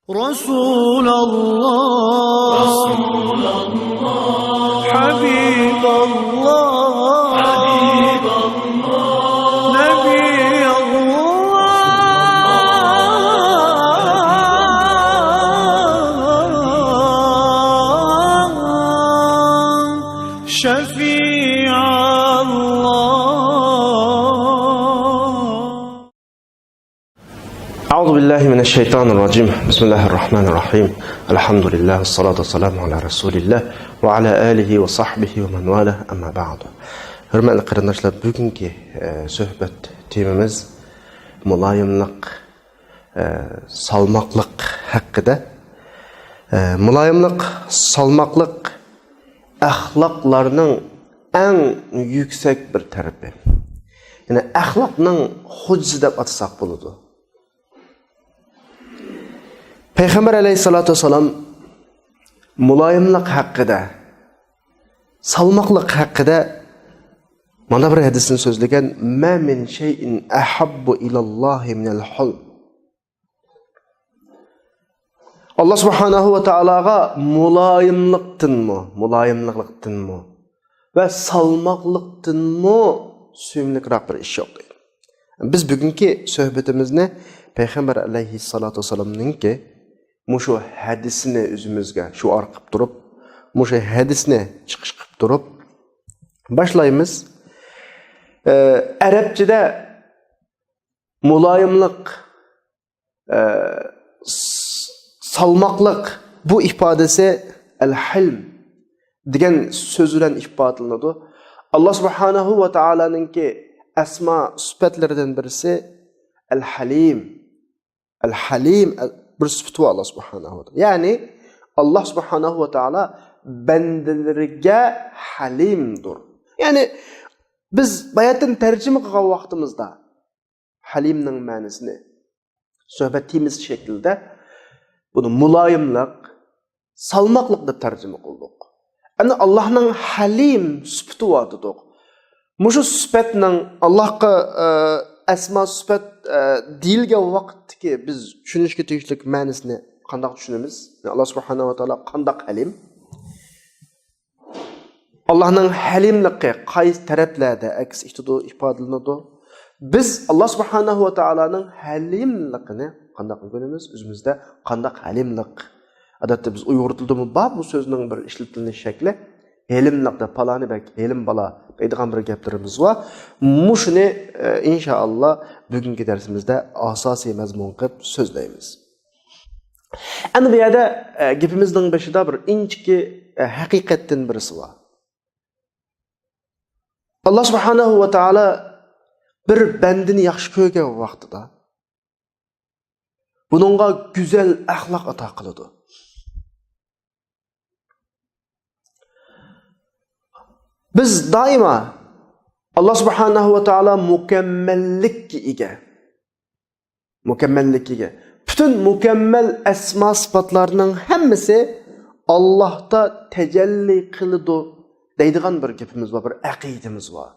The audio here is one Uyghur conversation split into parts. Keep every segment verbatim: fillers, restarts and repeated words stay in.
رسول الله، حبيب الله، نبي الله، شفيع الله. أعوذ بالله من الشيطان الرجيم. بسم الله الرحمن الرحيم. الحمد لله، والصلاة والسلام على رسول الله وعلى آله وصحبه ومن والاه، أما بعد. ھۆرمەتلىك قېرىنداشلار، بۈگۈنكى، ئە، سۆھبەت تېمىمىز مۇلايىملىق، ئە، سالماقلىق ھەققىدە. ئە، مۇلايىملىق، سالماقلىق ئەخلاقلارنىڭ ئەڭ يۈكسەك بىر تەرىپى. يەنى ئەخلاقنىڭ خوجىسى دەپ ئاتىساق بولىدۇ. پەيغەمبەر ئەلەيھىسسالاتۇ ۋەسسالام مۇلايىملىق ھەققىدە، سالماقلىق ھەققىدە مانا بىر ھەدىسنى سۆزلىگەن: «ما من شيء أحب إلى الله من الحلم». ئاللا سۇبھانەھۇ ۋە تائالاغا مۇلايىملىقتىنمۇ، مۇلايىملىقتىنمۇ ۋە سالماقلىقتىنمۇ سۆيۈملۈكرەك بىر ئىش يوق دەيدۇ. بىز بۈگۈنكى سۆھبىتىمىزنى پەيغەمبەر ئەلەيھىسسالاتۇ ۋەسسالامنىڭكى مۇشۇ ھەدىسىنى ئۆزىمىزگە شوئار قىلىپ تۇرۇپ، مۇشۇ ھەدىسنى چىقىش قىلىپ تۇرۇپ باشلايمىز. ئە، ئەرەبچىدە مۇلايىملىق، ئە، س-، سالماقلىق، بۇ ئىپادىسى ئەل-ھىلم دېگەن سۆز بىلەن ئىپادىلىنىدۇ. ئاللا سۇبھانەھۇ ۋە تائالانىڭكى ئەسما سۈپەتلىرىدىن بىرسى ئەل-ھەلىم. ئەل-ھەلىم، ئەل-، بىر سۈپىتى بار ئاللا سۇبھانەھۇ ۋە تائالا. يەنى ئاللا سۇبھانەھۇ ۋە تائالا بەندىلىرىگە ھەلىمدۇر. يەنى بىز باياتىن تەرجىمە قىلغان ۋاقتىمىزدا ھەلىمنىڭ مەنىسىنى سۆھبەت تېمىسى شەكلىدە بۇنى مۇلايىملىق، سالماقلىق دەپ تەرجىمە قىلدۇق. ئەمدى ئاللاھنىڭ ھەلىم سۈپىتى بار دېدۇق. مۇشۇ سۈپەتنىڭ ئاللاھقا، ئە، ئەسما سۈپەت، ئە، دېيىلگەن ۋاقىتتىكى بىز چۈشىنىشكە تېگىشلىك مەنىسىنى قانداق چۈشىنىمىز؟ يەنى ئاللا سۇبھانەھۇ ۋە تائالا قانداق ھەلىم؟ ئاللاھنىڭ ھەلىملىقى قايسى تەرەپلەردە ئەكس ئېتىدۇ، ئىپادىلىنىدۇ؟ بىز ئاللا سۇبھانەھۇ ۋە تائالانىڭ ھەلىملىقىنى قانداق ئۆگىنىمىز؟ ئۆزىمىزدە قانداق ھەلىملىق؟ ئادەتتە بىز ئۇيغۇر تىلىدىمۇ بار بۇ سۆزنىڭ بىر ئىشلىتىلىش شەكلى. ھېلىملىق دەپ، پالانى بەك ھېلىم بالا دەيدىغان بىر گەپلىرىمىز بار. مۇشۇنى، ئە، ئىنشائاللا بۈگۈنكى دەرسىمىزدە ئاساسىي مەزمۇن قىلىپ سۆزلەيمىز. ئەنە بۇ يەردە، ئە، گېپىمىزنىڭ بېشىدا بىر ئىنچىكە، ئە، ھەقىقەتتىن بىرسى بار. ئاللا سۇبھانەھۇ ۋە تائالا بىر بەندىنى ياخشى كۆرگەن ۋاقتىدا بۇنىڭغا گۈزەل ئەخلاق ئاتا قىلىدۇ. بىز دائىما ئاللا سۇبھانەھۇ ۋە تائالا مۇكەممەللىككە ئىگە. مۇكەممەللىكىگە. پۈتۈن مۇكەممەل ئەسما سىپاتلارنىڭ ھەممىسى ئاللاھتا تەجەللى قىلىدۇ دەيدىغان بىر گېپىمىز بار، بىر ئەقىدىمىز بار.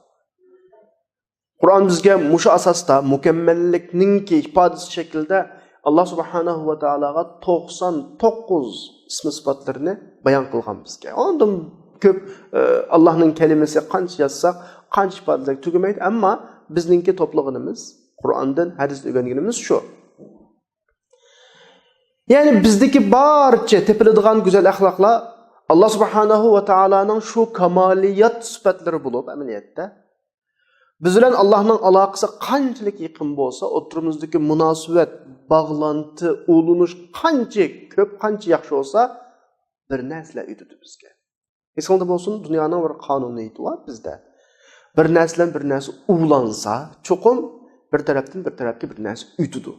قۇرئان بىزگە مۇشۇ ئاساستا مۇكەممەللىكنىڭكى ئىپادىسى شەكلىدە ئاللا سۇبھانەھۇ ۋە تائالاغا توقسان توققۇز ئىسمى سىپاتلىرىنى بايان قىلغان بىزگە. ئاندىن كۆپ، ئە، ئاللاھنىڭ كەلىمىسى قانچە يازساق، قانچە ئىپادىلىسەك تۈگىمەيدۇ. ئەمما بىزنىڭكى توپلىغىنىمىز، قۇرئاندىن، ھەدىستىن ئۆگەنگىنىمىز شۇ. يەنى بىزدىكى بارچە تېپىلىدىغان گۈزەل ئەخلاقلار ئاللا سۇبھانەھۇ ۋە تائالانىڭ شۇ كامالىيەت سۈپەتلىرى بولۇپ، ئەمەلىيەتتە بىز بىلەن ئاللاھنىڭ ئالاقىسى قانچىلىك يېقىن بولسا، ئوتتۇرىمىزدىكى مۇناسىۋەت، باغلانتى، ئۇلىنىش قانچە كۆپ، قانچە ياخشى بولسا، بىر نەرسىلەر ئۆتىدۇ بىزگە. ئېسىڭدە بولسۇن، دۇنيانىڭ بىر قانۇنىيىتى بار بىزدە. بىر نەرسە بىلەن بىر نەرسە ئۇلانسا، چوقۇم بىر تەرەپتىن بىر تەرەپكە بىر نەرسە ئۆتىدۇ.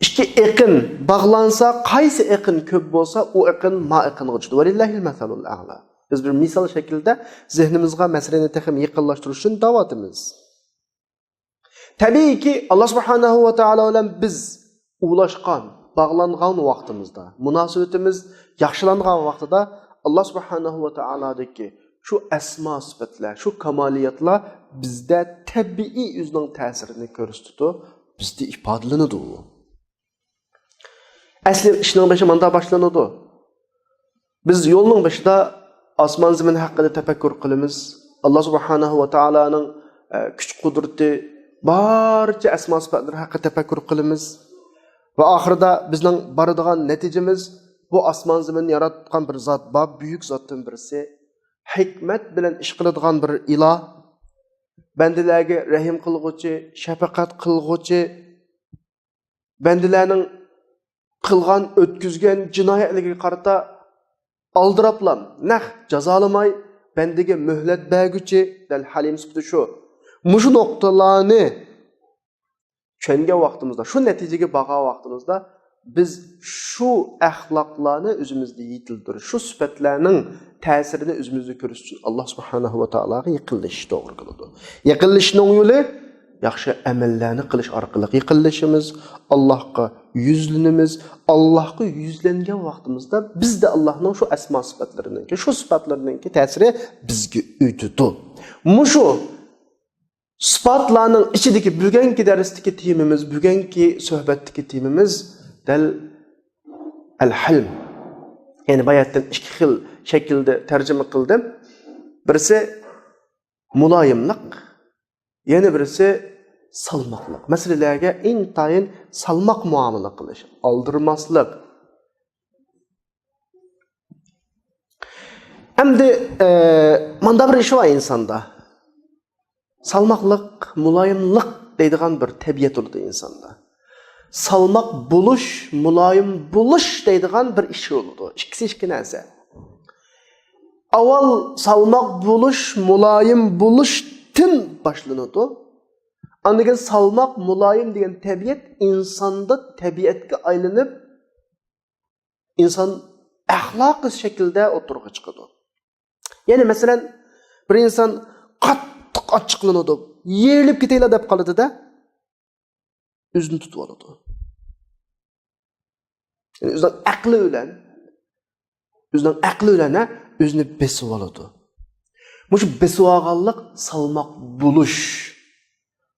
ئىككى ئېقىن باغلانسا، قايسى ئېقىن كۆپ بولسا، ئۇ ئېقىن ما ئېقىنغا چۈشىدۇ. ۋەلىللاھىل مەسەلۇل ئەئلا. بىز بىر مىسال شەكلىدە زېھنىمىزغا مەسىلىنى تېخىمۇ يېقىنلاشتۇرۇش ئۈچۈن دەۋاتىمىز. تەبىئىيكى، ئاللا سۇبھانەھۇ ۋە تائالا بىلەن بىز ئۇلاشقان، باغلانغان ۋاقتىمىزدا، مۇناسىۋىتىمىز ياخشىلانغان ۋاقتىدا، ئاللا سۇبھانەھۇ ۋە تائالادىكى شۇ ئەسما سۈپەتلەر، شۇ كامالىيەتلەر بىزدە تەبىئىي ئۆزىنىڭ تەسىرىنى كۆرسىتىدۇ، بىزدە ئىپادىلىنىدۇ. ئەسلى ئىشنىڭ بېشى ماندا باشلىنىدۇ. بىز يولنىڭ بېشىدا ئاسمان زېمىن ھەققىدە تەپەككۇر قىلىمىز. ئاللا سۇبھانەھۇ ۋە تائالانىڭ، ئە، كۈچ-قۇدرىتى، بارچە ئەسما سۈپەتلىرى ھەققىدە تەپەككۇر قىلىمىز. ۋە ئاخىرىدا بىزنىڭ بارىدىغان نەتىجىمىز، بۇ ئاسمان زېمىننى ياراتقان بىر زات بار، بۈيۈك زاتتىن بىرسى. ھېكمەت بىلەن ئىش قىلىدىغان بىر ئىلاھ. بەندىلەرگە رەھىم قىلغۇچى، شەپەقەت قىلغۇچى، بەندىلەرنىڭ قىلغان، ئۆتكۈزگەن جىنايەتلىرىگە قارىتا ئالدىراپلا، نەق جازالىماي، بەندىگە مۆھلەت بەرگۈچى، دەل ھەلىم سۈپىتى شۇ. مۇشۇ نۇقتىلارنى چۈشەنگەن ۋاقتىمىزدا، شۇ نەتىجىگە بارغان ۋاقتىمىزدا، بىز شۇ ئەخلاقلارنى ئۆزىمىزدە يېتىلدۈرۈش، شۇ سۈپەتلەرنىڭ تەسىرىنى ئۆزىمىزدە كۆرۈش ئۈچۈن، ئاللا سۇبھانەھۇ ۋە تائالاغا يېقىنلىشىش توغرا كېلىدۇ. يېقىنلىشىشنىڭ يولى، ياخشى ئەمەللەرنى قىلىش ئارقىلىق يېقىنلىشىمىز، ئاللاھقا يۈزلىنىمىز، ئاللاھقا يۈزلەنگەن ۋاقتىمىزدا بىزدە ئاللاھنىڭ شۇ ئەسما سۈپەتلىرىنىڭكى، شۇ سۈپەتلىرىنىڭكى تەسىرى بىزگە ئۆتىدۇ. مۇشۇ سۈپەتلەرنىڭ ئىچىدىكى بۈگۈنكى دەرستىكى تېمىمىز، بۈگۈنكى سۆھبەتتىكى تېمىمىز دەل ئەل-ھەلم. يەنى باياتتىن ئىككى خىل شەكىلدە تەرجىمە قىلدىم. بىرسى مۇلايىملىق، يەنە بىرسى سالماقلىق. مەسىلىلەرگە ئىنتايىن سالماق مۇئامىلە قىلىش، ئالدىرىماسلىق. ئەمدى، ئە، ماندا بىر ئىش بار ئىنساندا. سالماقلىق، مۇلايىملىق دەيدىغان بىر تەبىئەت بولىدۇ ئىنساندا. سالماق بولۇش، مۇلايىم بولۇش دەيدىغان بىر ئىش بولىدۇ. ئىككىسى ئىككى نەرسە. ئاۋۋال سالماق بولۇش، مۇلايىم بولۇشتىن باشلىنىدۇ. ئاندىن كېيىن سالماق، مۇلايىم دېگەن تەبىئەت ئىنساندا تەبىئەتكە ئايلىنىپ، ئىنسان ئەخلاقى شەكلىدە ئوتتۇرىغا چىقىدۇ. يەنى مەسىلەن، بىر ئىنسان قاتتىق ئاچچىقلىنىدۇ، يېرىلىپ كېتەيلا دەپ قالىدۇ-دە، ئۆزىنى تۇتۇۋالىدۇ. يەنى ئۆزىنىڭ ئەقلى بىلەن، ئۆزىنىڭ ئەقلى بىلەن، ھە، ئۆزىنى بېسىۋالىدۇ. مۇشۇ بېسىۋالغانلىق سالماق بولۇش،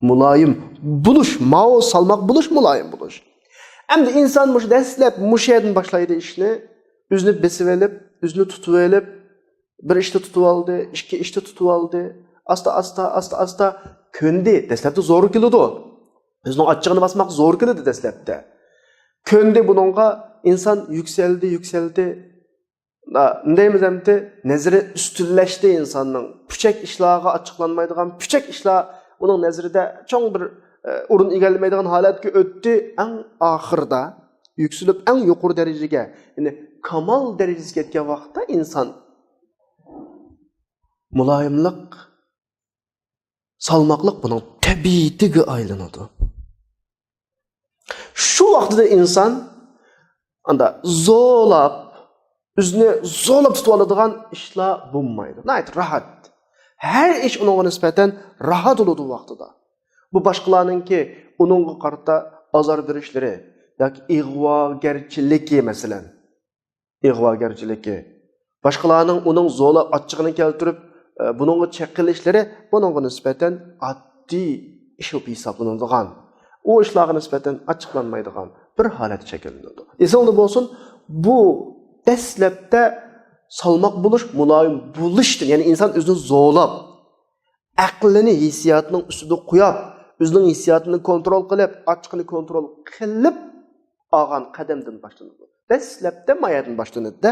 مۇلايىم بولۇش، ماۋۇ سالماق بولۇش، مۇلايىم بولۇش. ئەمدى ئىنسان مۇشۇ دەسلەپ مۇشۇ يەردىن باشلايدۇ ئىشنى، ئۆزىنى بېسىۋېلىپ، ئۆزىنى تۇتۇۋېلىپ، بىر ئىشتا تۇتۇۋالدى، ئىككى ئىشتا تۇتۇۋالدى. ئاستا، ئاستا، ئاستا، ئاستا كۆندى. دەسلەپتە زور كېلىدۇ. ئۆزىنىڭ ئاچچىقىنى باسماق زور كېلىدۇ دەسلەپتە. كۆندى بۇنىڭغا، ئىنسان يۈكسەلدى، يۈكسەلدى. نېمە دەيمىز ئەمدى؟ نەزىرى ئۈستۈنلەشتى ئىنساننىڭ. پۈچەك ئىشلارغا ئاچچىقلانمايدىغان، پۈچەك ئىشلار ئۇنىڭ نەزىرىدە چوڭ بىر، ئە، ئورۇن ئىگىلىمەيدىغان ھالەتكە ئۆتتى. ئەڭ ئاخىرىدا يۈكسىلىپ ئەڭ يۇقىرى دەرىجىگە، يەنى كامال دەرىجىسىگە يەتكەن ۋاقىتتا ئىنسان مۇلايىملىق، سالماقلىق بۇنىڭ تەبىئىتىگە ئايلىنىدۇ. شۇ ۋاقتىدا ئىنسان ئاندا زورلاپ، ئۆزىنى زورلاپ تۇتۇۋالىدىغان ئىشلار بولمايدۇ. ناھايىتى راھەت. ھەر ئىش ئۇنىڭغا نىسبەتەن راھەت بولىدۇ ۋاقتىدا. بۇ باشقىلارنىڭكى ئۇنىڭغا قارىتا ئازار بېرىشلىرى ياكى ئىغۋاگەرچىلىكى، مەسىلەن. ئىغۋاگەرچىلىكى، باشقىلارنىڭ ئۇنىڭ زورلاپ ئاچچىقىنى كەلتۈرۈپ، ئە، بۇنىڭغا چېقىلىشلىرى بۇنىڭغا نىسبەتەن ئاددىي ئىش بولۇپ ھېسابلىنىدىغان، ئۇ ئىشلارغا نىسبەتەن ئاچچىقلانمايدىغان بىر ھالەت شەكىللىنىدۇ. ئېسىڭدە بولسۇن، بۇ دەسلەپتە سالماق بولۇش، مۇلايىم بولۇشتىن، يەنى ئىنسان ئۆزىنى زورلاپ، ئەقلىنى ھېسسىياتنىڭ ئۈستىدە قويۇپ، ئۆزىنىڭ ھېسسىياتىنى كونترول قىلىپ، ئاچچىقىنى كونترول قىلىپ ئالغان قەدەمدىن باشلىنىدۇ. دەسلەپتە مايەدىن باشلىنىدۇ-دە.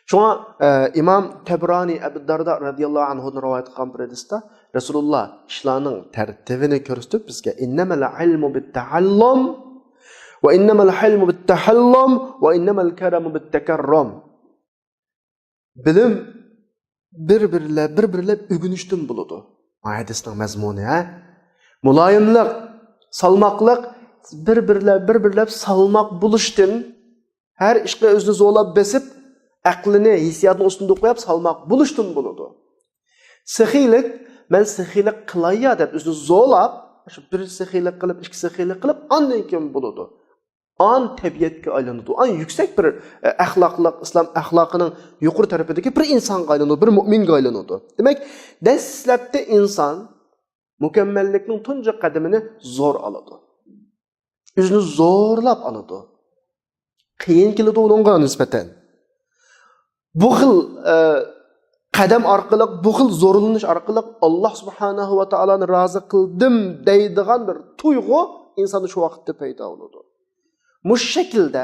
شۇڭا، ئە، ئىمام تەبرانى ئەبۇ دەردا رەزىياللاھۇ ئەنھۇدىن رىۋايەت قىلغان بىر ھەدىستە رەسۇلۇللا ئىشلارنىڭ تەرتىبىنى كۆرسىتىپ بىزگە، «ئىننەمەل ئىلمۇ بىتتەئەللۇم، ۋە ئىننەمەل ھىلمۇ بىتتەھەللۇم، ۋە ئىننەمەل كەرەمۇ بىتتەكەررۇم.» بىلىم بىر-بىرلەپ، بىر-بىرلەپ ئۆگىنىشتىن بولىدۇ. ما ھەدىسنىڭ مەزمۇنى، ھە؟ مۇلايىملىق، سالماقلىق، بىر-بىرلەپ، بىر-بىرلەپ سالماق بولۇشتىن، ھەر ئىشقا ئۆزىنى زورلاپ بېسىپ، ئەقلىنى، ھېسسىياتىنى ئۈستۈندە قويۇپ سالماق بولۇشتىن بولىدۇ. سېخىيلىق، مەن سېخىيلىق قىلاييا دەپ ئۆزىنى زورلاپ، شۇ بىر سېخىيلىق قىلىپ، ئىككى سېخىيلىق قىلىپ، ئاندىن كېيىن بولىدۇ. ئان تەبىئەتكە ئايلىنىدۇ. ئان يۈكسەك بىر، ئە، ئەخلاقلىق، ئىسلام ئەخلاقىنىڭ يۇقىرى تەرىپىدىكى بىر ئىنسانغا ئايلىنىدۇ، بىر مۆمىنگە ئايلىنىدۇ. دېمەك، دەسلەپتە ئىنسان مۇكەممەللىكنىڭ تۇنجى قەدىمىنى زور ئالىدۇ. ئۆزىنى زورلاپ ئالىدۇ. قىيىن كېلىدۇ ئۇنىڭغا نىسبەتەن. بۇ خىل، ئە، قەدەم ئارقىلىق، بۇ خىل زورلىنىش ئارقىلىق، «ئاللا سۇبھانەھۇ ۋە تائالانى رازى قىلدىم» دەيدىغان بىر تۇيغۇ ئىنساندا شۇ ۋاقىتتا پەيدا بولىدۇ. مۇشۇ شەكىلدە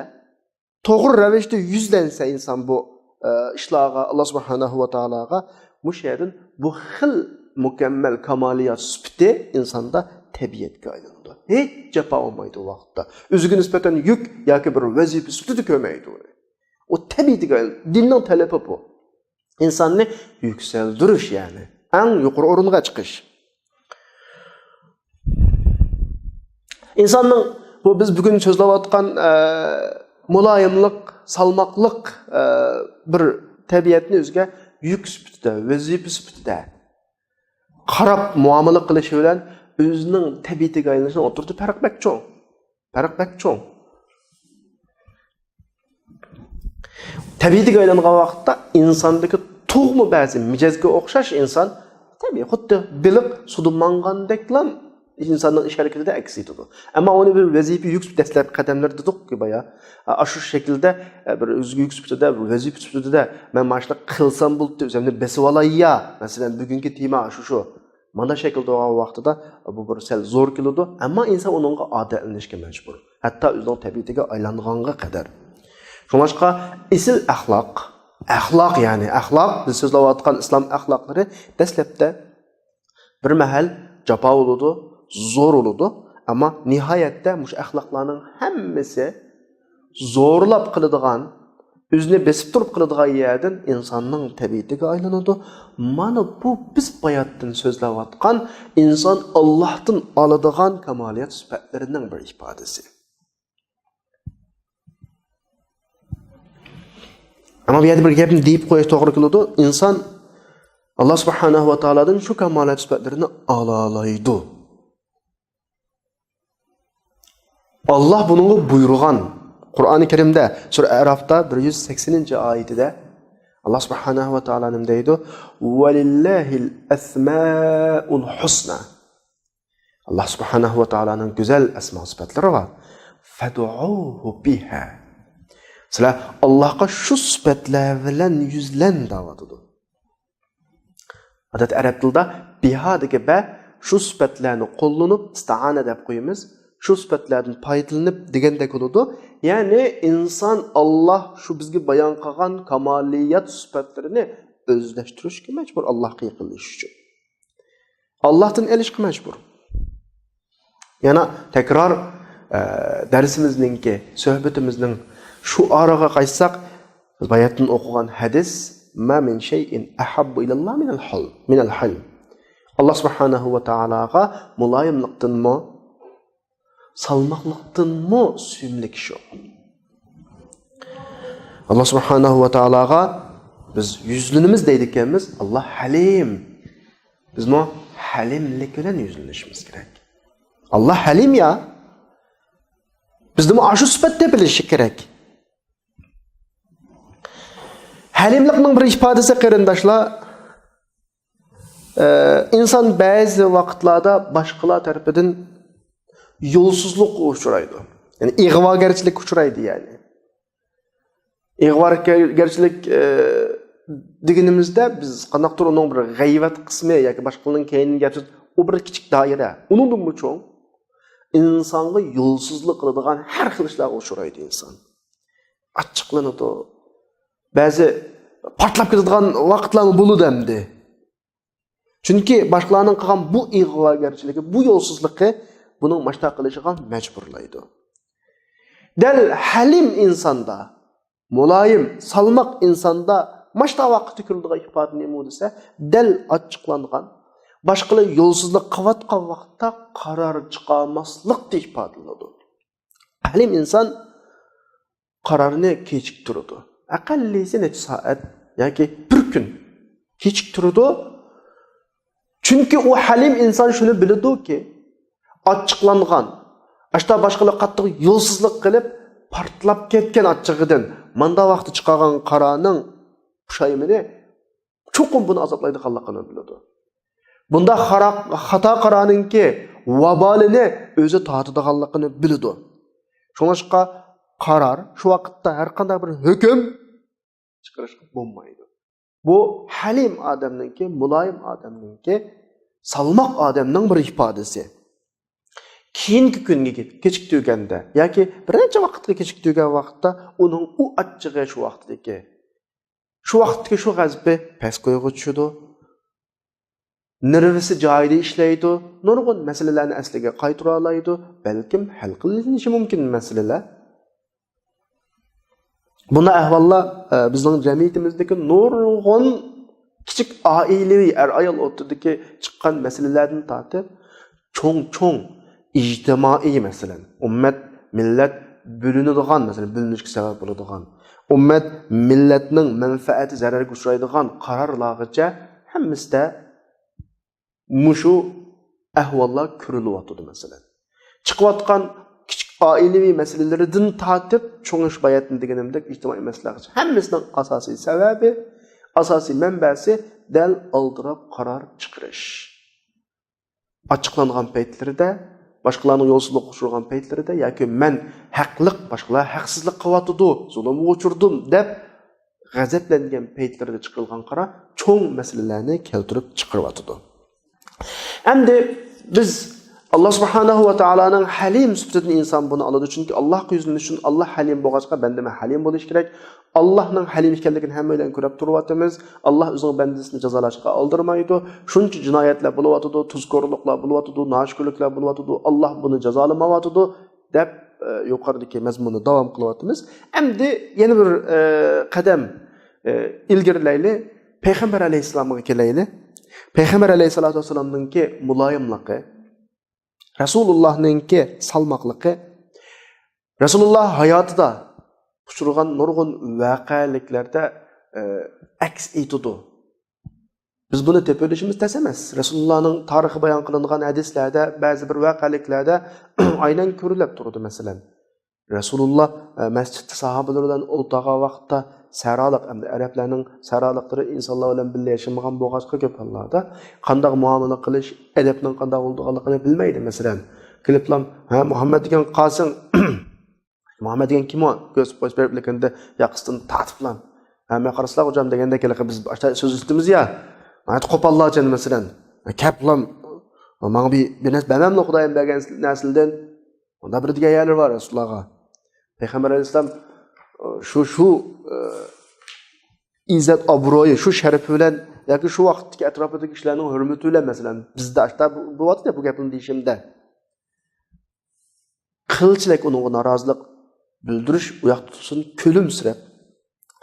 توغرا رەۋىشتە يۈزلەنسە ئىنسان بۇ، ئە، ئىشلارغا، ئاللا سۇبھانەھۇ ۋە تائالاغا، مۇشۇ يەردىن بۇ خىل مۇكەممەل كامالىيات سۈپىتى ئىنساندا تەبىئەتكە ئايلىنىدۇ. ھېچ جاپا بولمايدۇ ئۇ ۋاقىتتا. ئۆزىگە نىسبەتەن يۈك ياكى بىر ۋەزىپە سۈپىتىدە كۆرمەيدۇ ئۇنى. ئۇ تەبىئىتىگە ئايلىنىدۇ. دىننىڭ تەلىپى بۇ. ئىنساننى يۈكسەلدۈرۈش، يەنى ئەڭ يۇقىرى ئورۇنغا چىقىش. ئىنساننىڭ بۇ بىز بۈگۈن سۆزلەۋاتقان، ئە، مۇلايىملىق، سالماقلىق، ئە، بىر تەبىئەتنى ئۆزىگە يۈك سۈپىتىدە، ۋەزىپە سۈپىتىدە قاراپ مۇئامىلە قىلىشى بىلەن ئۆزىنىڭ تەبىئىتىگە ئايلىنىشىنىڭ ئوتتۇرىدا پەرق بەك چوڭ. پەرق بەك چوڭ. تەبىئىتىگە ئايلانغان ۋاقىتتا ئىنساندىكى تۇغما بەزى مىجەزگە ئوخشاش ئىنسان تەبىئىي خۇددى بېلىق سۇدا ماڭغاندەكلا ئىنساننىڭ ئىش ھەرىكىتىدە ئەكس ئېتىدۇ. ئەمما ئۇنى بىر ۋەزىپە يۈك دەسلەپكى قەدەملەر دېدۇقكى بايا. ئاشۇ شەكىلدە، بىر ئۆزىگە يۈك سۈپىتىدە، بىر ۋەزىپە سۈپىتىدە مەن مانا شۇنداق قىلسام بولدى، ئۆزۈمنى بېسىۋالاييا. مەسىلەن، بۈگۈنكى تېما شۇ شۇ. مانا شەكىلدە بولغان ۋاقتىدا بۇ بىر سەل زور كېلىدۇ، ئەمما ئىنسان ئۇنىڭغا ئادەتلىنىشكە مەجبۇر. ھەتتا ئۆزىنىڭ تەبىئىتىگە ئايلانغانغا قەدەر. شۇڭلاشقا ئېسىل ئەخلاق، ئەخلاق يەنى ئەخلاق، بىز سۆزلەۋاتقان ئىسلام ئەخلاقلىرى دەسلەپتە بىر مەھەل جاپا بولىدۇ، زور بولىدۇ، ئەمما نىھايەتتە مۇشۇ ئەخلاقلارنىڭ ھەممىسى زورلاپ قىلىدىغان، ئۆزىنى بېسىپ تۇرۇپ قىلىدىغان يەردىن ئىنساننىڭ تەبىئىتىگە ئايلىنىدۇ. مانا بۇ بىز باياتتىن سۆزلەۋاتقان ئىنسان ئاللاھتىن ئالىدىغان كامالىيەت سۈپەتلىرىنىڭ بىر ئىپادىسى. ئەمما بۇ يەردە بىر گەپنى دېيىپ قويۇش توغرا كېلىدۇ. ئىنسان ئاللا سۇبھانەھۇ ۋە تائالادىن شۇ كامالىيەت سۈپەتلىرىنى ئالالايدۇ. ئاللا بۇنىڭغا بۇيرۇغان. قۇرئانى كەرىمدە سۈرە ئەرافتا بىر يۈز سەكسىنىنچى ئايىتىدە ئاللا سۇبھانەھۇ ۋە تائالا نېمە دەيدۇ؟ «ۋەلىللاھىل ئەسمائۇل ھۇسنا.» ئاللا سۇبھانەھۇ ۋە تائالانىڭ گۈزەل ئەسما سۈپەتلىرى بار. «فەدئۇھۇ بىھا.» سىلەر ئاللاغا شۇ سۈپەتلەر بىلەن يۈزلەن دەۋاتىدۇ. ئادەتتە ئەرەب تىلىدا بىھا دېگەن بە شۇ سۈپەتلەرنى قوللىنىپ ئىستائانە دەپ قويىمىز. شۇ سۈپەتلەردىن پايدىلىنىپ دېگەندەك بولىدۇ. يەنى ئىنسان ئاللا شۇ بىزگە بايان قىلغان كامالىيەت سۈپەتلىرىنى ئۆزلەشتۈرۈشكە مەجبۇر، ئاللاغا يېقىنلىشىش ئۈچۈن. ئاللاھتىن ئېلىشقا مەجبۇر. يەنە تەكرار، ئە، دەرسىمىزنىڭكى، سۆھبىتىمىزنىڭ شوئارىغا قايتساق، بىز باياتتىن ئوقۇغان ھەدىس، «ما مىن شەيئىن ئەھەببۇ ئىلەللاھ مىنەل ھىلم، مىنەل ھىلم.» ئاللا سۇبھانەھۇ ۋە تائالاغا مۇلايىملىقتىنمۇ، سالماقلىقتىنمۇ سۆيۈملۈك ئىش يوق. ئاللا سۇبھانەھۇ ۋە تائالاغا بىز يۈزلىنىمىز دەيدىكەنمىز، ئاللا ھەلىم. بىزمۇ ھەلىملىك بىلەن يۈزلىنىشىمىز كېرەك. ئاللا ھەلىم يا. بىزدىمۇ ئاشۇ سۈپەت تېپىلىشى كېرەك. ھەلىملىقنىڭ بىر ئىپادىسى، قېرىنداشلار، ئە، ئىنسان بەزى ۋاقىتلاردا باشقىلار تەرىپىدىن يولسىزلىققا ئۇچرايدۇ. يەنى ئىغۋاگەرچىلىككە ئۇچرايدۇ، يەنى. ئىغۋاگەرچىلىك، ئە، دېگىنىمىزدە بىز قانداقتۇر ئۇنىڭ بىر غەيۋەت قىسمى ياكى باشقىلارنىڭ كەينىدىن گەپ سۆز، ئۇ بىر كىچىك دائىرە. ئۇنىڭدىنمۇ چوڭ، ئىنسانغا يولسىزلىق قىلىدىغان ھەر خىل ئىشلارغا ئۇچرايدۇ ئىنسان. ئاچچىقلىنىدۇ. بەزى پارتلاپ كېتىدىغان ۋاقىتلارمۇ بولىدۇ ئەمدى. چۈنكى باشقىلارنىڭ قىلغان بۇ ئىغۋاگەرچىلىكى، بۇ يولسىزلىقى بۇنىڭ ماشتا قىلىشىغا مەجبۇرلايدۇ. دەل ھەلىم ئىنساندا، مۇلايىم، سالماق ئىنساندا ماشتا ۋاقىتتا كۆرۈلىدىغان ئىپادە نېمە دېسە، دەل ئاچچىقلانغان، باشقىلار يولسىزلىق قىلىۋاتقان ۋاقىتتا قارار چىقارماسلىقتا ئىپادىلىنىدۇ. ھەلىم ئىنسان قارارنى كېچىكتۈرىدۇ. ئەقەللىسى نەچچە سائەت ياكى بىر كۈن كېچىكتۈرىدۇ. چۈنكى ئۇ ھەلىم ئىنسان شۇنى بىلىدۇكى، ئاچچىقلانغان، ئاشتا باشقىلار قاتتىق يولسىزلىق قىلىپ، پارتلاپ كەتكەن ئاچچىقىدىن ماندا ۋاقىتتا چىقارغان قارارنىڭ پۇشايمىنى چوقۇم بۇنى ئازابلايدىغانلىقىنى بىلىدۇ. بۇنداق خارا-، خاتا قارارنىڭكى ۋابالىنى ئۆزى تارتىدىغانلىقىنى بىلىدۇ. شۇڭلاشقا قارار، شۇ ۋاقىتتا ھەر قانداق بىر ھۆكۈم چىقىرىشقا بولمايدۇ. بۇ ھەلىم ئادەمنىڭكى، مۇلايىم ئادەمنىڭكى، سالماق ئادەمنىڭ بىر ئىپادىسى. كېيىنكى كۈنگە كېچىكتۈرگەندە ياكى بىر نەچچە ۋاقىتقا كېچىكتۈرگەن ۋاقىتتا ئۇنىڭ ئۇ ئاچچىقى شۇ ۋاقىتتىكى، شۇ ۋاقىتتىكى شۇ غەزىپى پەس كويغا چۈشىدۇ. نېرۋىسى جايىدا ئىشلەيدۇ. نۇرغۇن مەسىلىلەرنى ئەسلىگە قايتۇرالايدۇ. بەلكىم ھەل قىلىنىشى مۇمكىن مەسىلىلەر. بۇنداق ئەھۋاللار، ئە، بىزنىڭ جەمئىيىتىمىزدىكى نۇرغۇن كىچىك ئائىلىۋى ئەر-ئايال ئوتتۇرىدىكى چىققان مەسىلىلەردىن تارتىپ، چوڭ-چوڭ ئىجتىمائىي، مەسىلەن، ئۈممەت، مىللەت بۆلۈنىدىغان، مەسىلەن، بۆلۈنۈشكە سەۋەب بولىدىغان، ئۈممەت، مىللەتنىڭ مەنپەئەتى زەرەرگە ئۇچرايدىغان قارارلارغىچە ھەممىسىدە مۇشۇ ئەھۋاللار كۆرۈلۈۋاتىدۇ، مەسىلەن. چىقىۋاتقان كىچىك ئائىلىۋى مەسىلىلىرىدىن تارتىپ، چوڭ ئىش باياتىن دېگىنىمدەك ئىجتىمائىي مەسىلىلەرگىچە ھەممىسىنىڭ ئاساسىي سەۋەبى، ئاساسىي مەنبەسى دەل ئالدىراپ قارار چىقىرىش. ئاچچىقلانغان پەيتلىرىدە، باشقىلارنىڭ يولسىزلىققا ئۇچرىغان پەيتلىرىدە ياكى مەن ھەقلىق، باشقىلار ھەقسىزلىق قىلىۋاتىدۇ، زۇلۇمغا ئۇچرىدىم دەپ غەزەپلەنگەن پەيتلىرىدە چىقىرىلغان قارار چوڭ مەسىلىلەرنى كەلتۈرۈپ چىقىرىۋاتىدۇ. ئەمدى بىز ئاللا سۇبھانەھۇ ۋە تائالانىڭ ھەلىم سۈپىتىدىن ئىنسان بۇنى ئالىدۇ، چۈنكى ئاللاغا يۈزلىنىش ئۈچۈن، ئاللا ھەلىم بولغاچقا، بەندىمۇ ھەلىم بولۇش كېرەك. ئاللاھنىڭ ھەلىم ئىكەنلىكىنى ھەممەيلەن كۆرۈپ تۇرۇۋاتىمىز. ئاللا ئۆزىنىڭ بەندىسىنى جازالاشقا ئالدىرىمايدۇ. شۇنچە جىنايەتلەر بولۇۋاتىدۇ، تۇزكورلۇقلار بولۇۋاتىدۇ، ناشۈكۈرلۈكلەر بولۇۋاتىدۇ. ئاللا بۇنى جازالىمايۋاتىدۇ دەپ، ئە، يۇقىرىدىكى مەزمۇننى داۋام قىلىۋاتىمىز. ئەمدى يەنە بىر، ئە، قەدەم، ئە، ئىلگىرىلەيلى. پەيغەمبەر ئەلەيھىسسالامغا كېلەيلى. پەيغەمبەر ئەلەيھىسسالاتۇ ۋەسسالامنىڭكى مۇلايىملىقى، رەسۇلۇللاھنىڭكى سالماقلىقى، رەسۇلۇللا ھاياتىدا ئۇچرىغان نۇرغۇن ۋەقەلىكلەردە، ئە، ئەكس ئېتىدۇ. بىز بۇنى تېپىۋېلىشىمىز تەس ئەمەس. رەسۇلۇللانىڭ تارىخى بايان قىلىنغان ھەدىسلەردە، بەزى بىر ۋەقەلىكلەردە ئاينەن كۆرۈلۈپ تۇرىدۇ، مەسىلەن. رەسۇلۇللا، ئە، مەسچىتتە ساھابىلىرى بىلەن ئولتۇرغان ۋاقىتتا سەھرالىق، ئەمدى ئەرەبلەرنىڭ سەھرالىقلىرى ئىنسانلار بىلەن بىللە ياشىمىغان بولغاچقا، كۆپ ھاللاردا قانداق مۇئامىلە قىلىش، ئەدەپنىڭ قانداق بولىدىغانلىقىنى بىلمەيدۇ. مەسىلەن، كېلىپلا، ھە، مۇھەممەد دېگەن قاسىڭ، مۇھەممەد دېگەن كىم ئۇ؟ كۆرسىتىپ قويۇش بېرىپ، لېكىن ياقىسىدىن تارتىپلا، ھە، مەن قارىسىلا خوجام دېگەندەك، ھېلىقى بىز باشتا سۆز ئۈستىمىز يا، ناھايىتى قوپاللارچە، مەسىلەن، كەپلا، ماڭا بىر، بىر نەرسە بەرمەملا خۇدايىم بەرگەن نەرسىدىن. ئۇنداق بىر دېگەن يەرلىرى بار رەسۇلۇللاغا. پەيغەمبەر ئەلەيھىسسالام، شۇ، شۇ، ئە، ئىززەت ئابرۇيى، شۇ شەرىپى بىلەن ياكى شۇ ۋاقىتتىكى ئەتراپىدىكى كىشىلەرنىڭ ھۆرمىتى بىلەن، مەسىلەن، بىزدە ئاشتا بولۇۋاتىدۇ بۇ گەپنى دېيىشىمدە. قىلچىلىك ئۇنىڭغا نارازىلىق بىلدۈرۈش ئۇياقتا تۇرسۇن، كۈلۈمسىرەپ،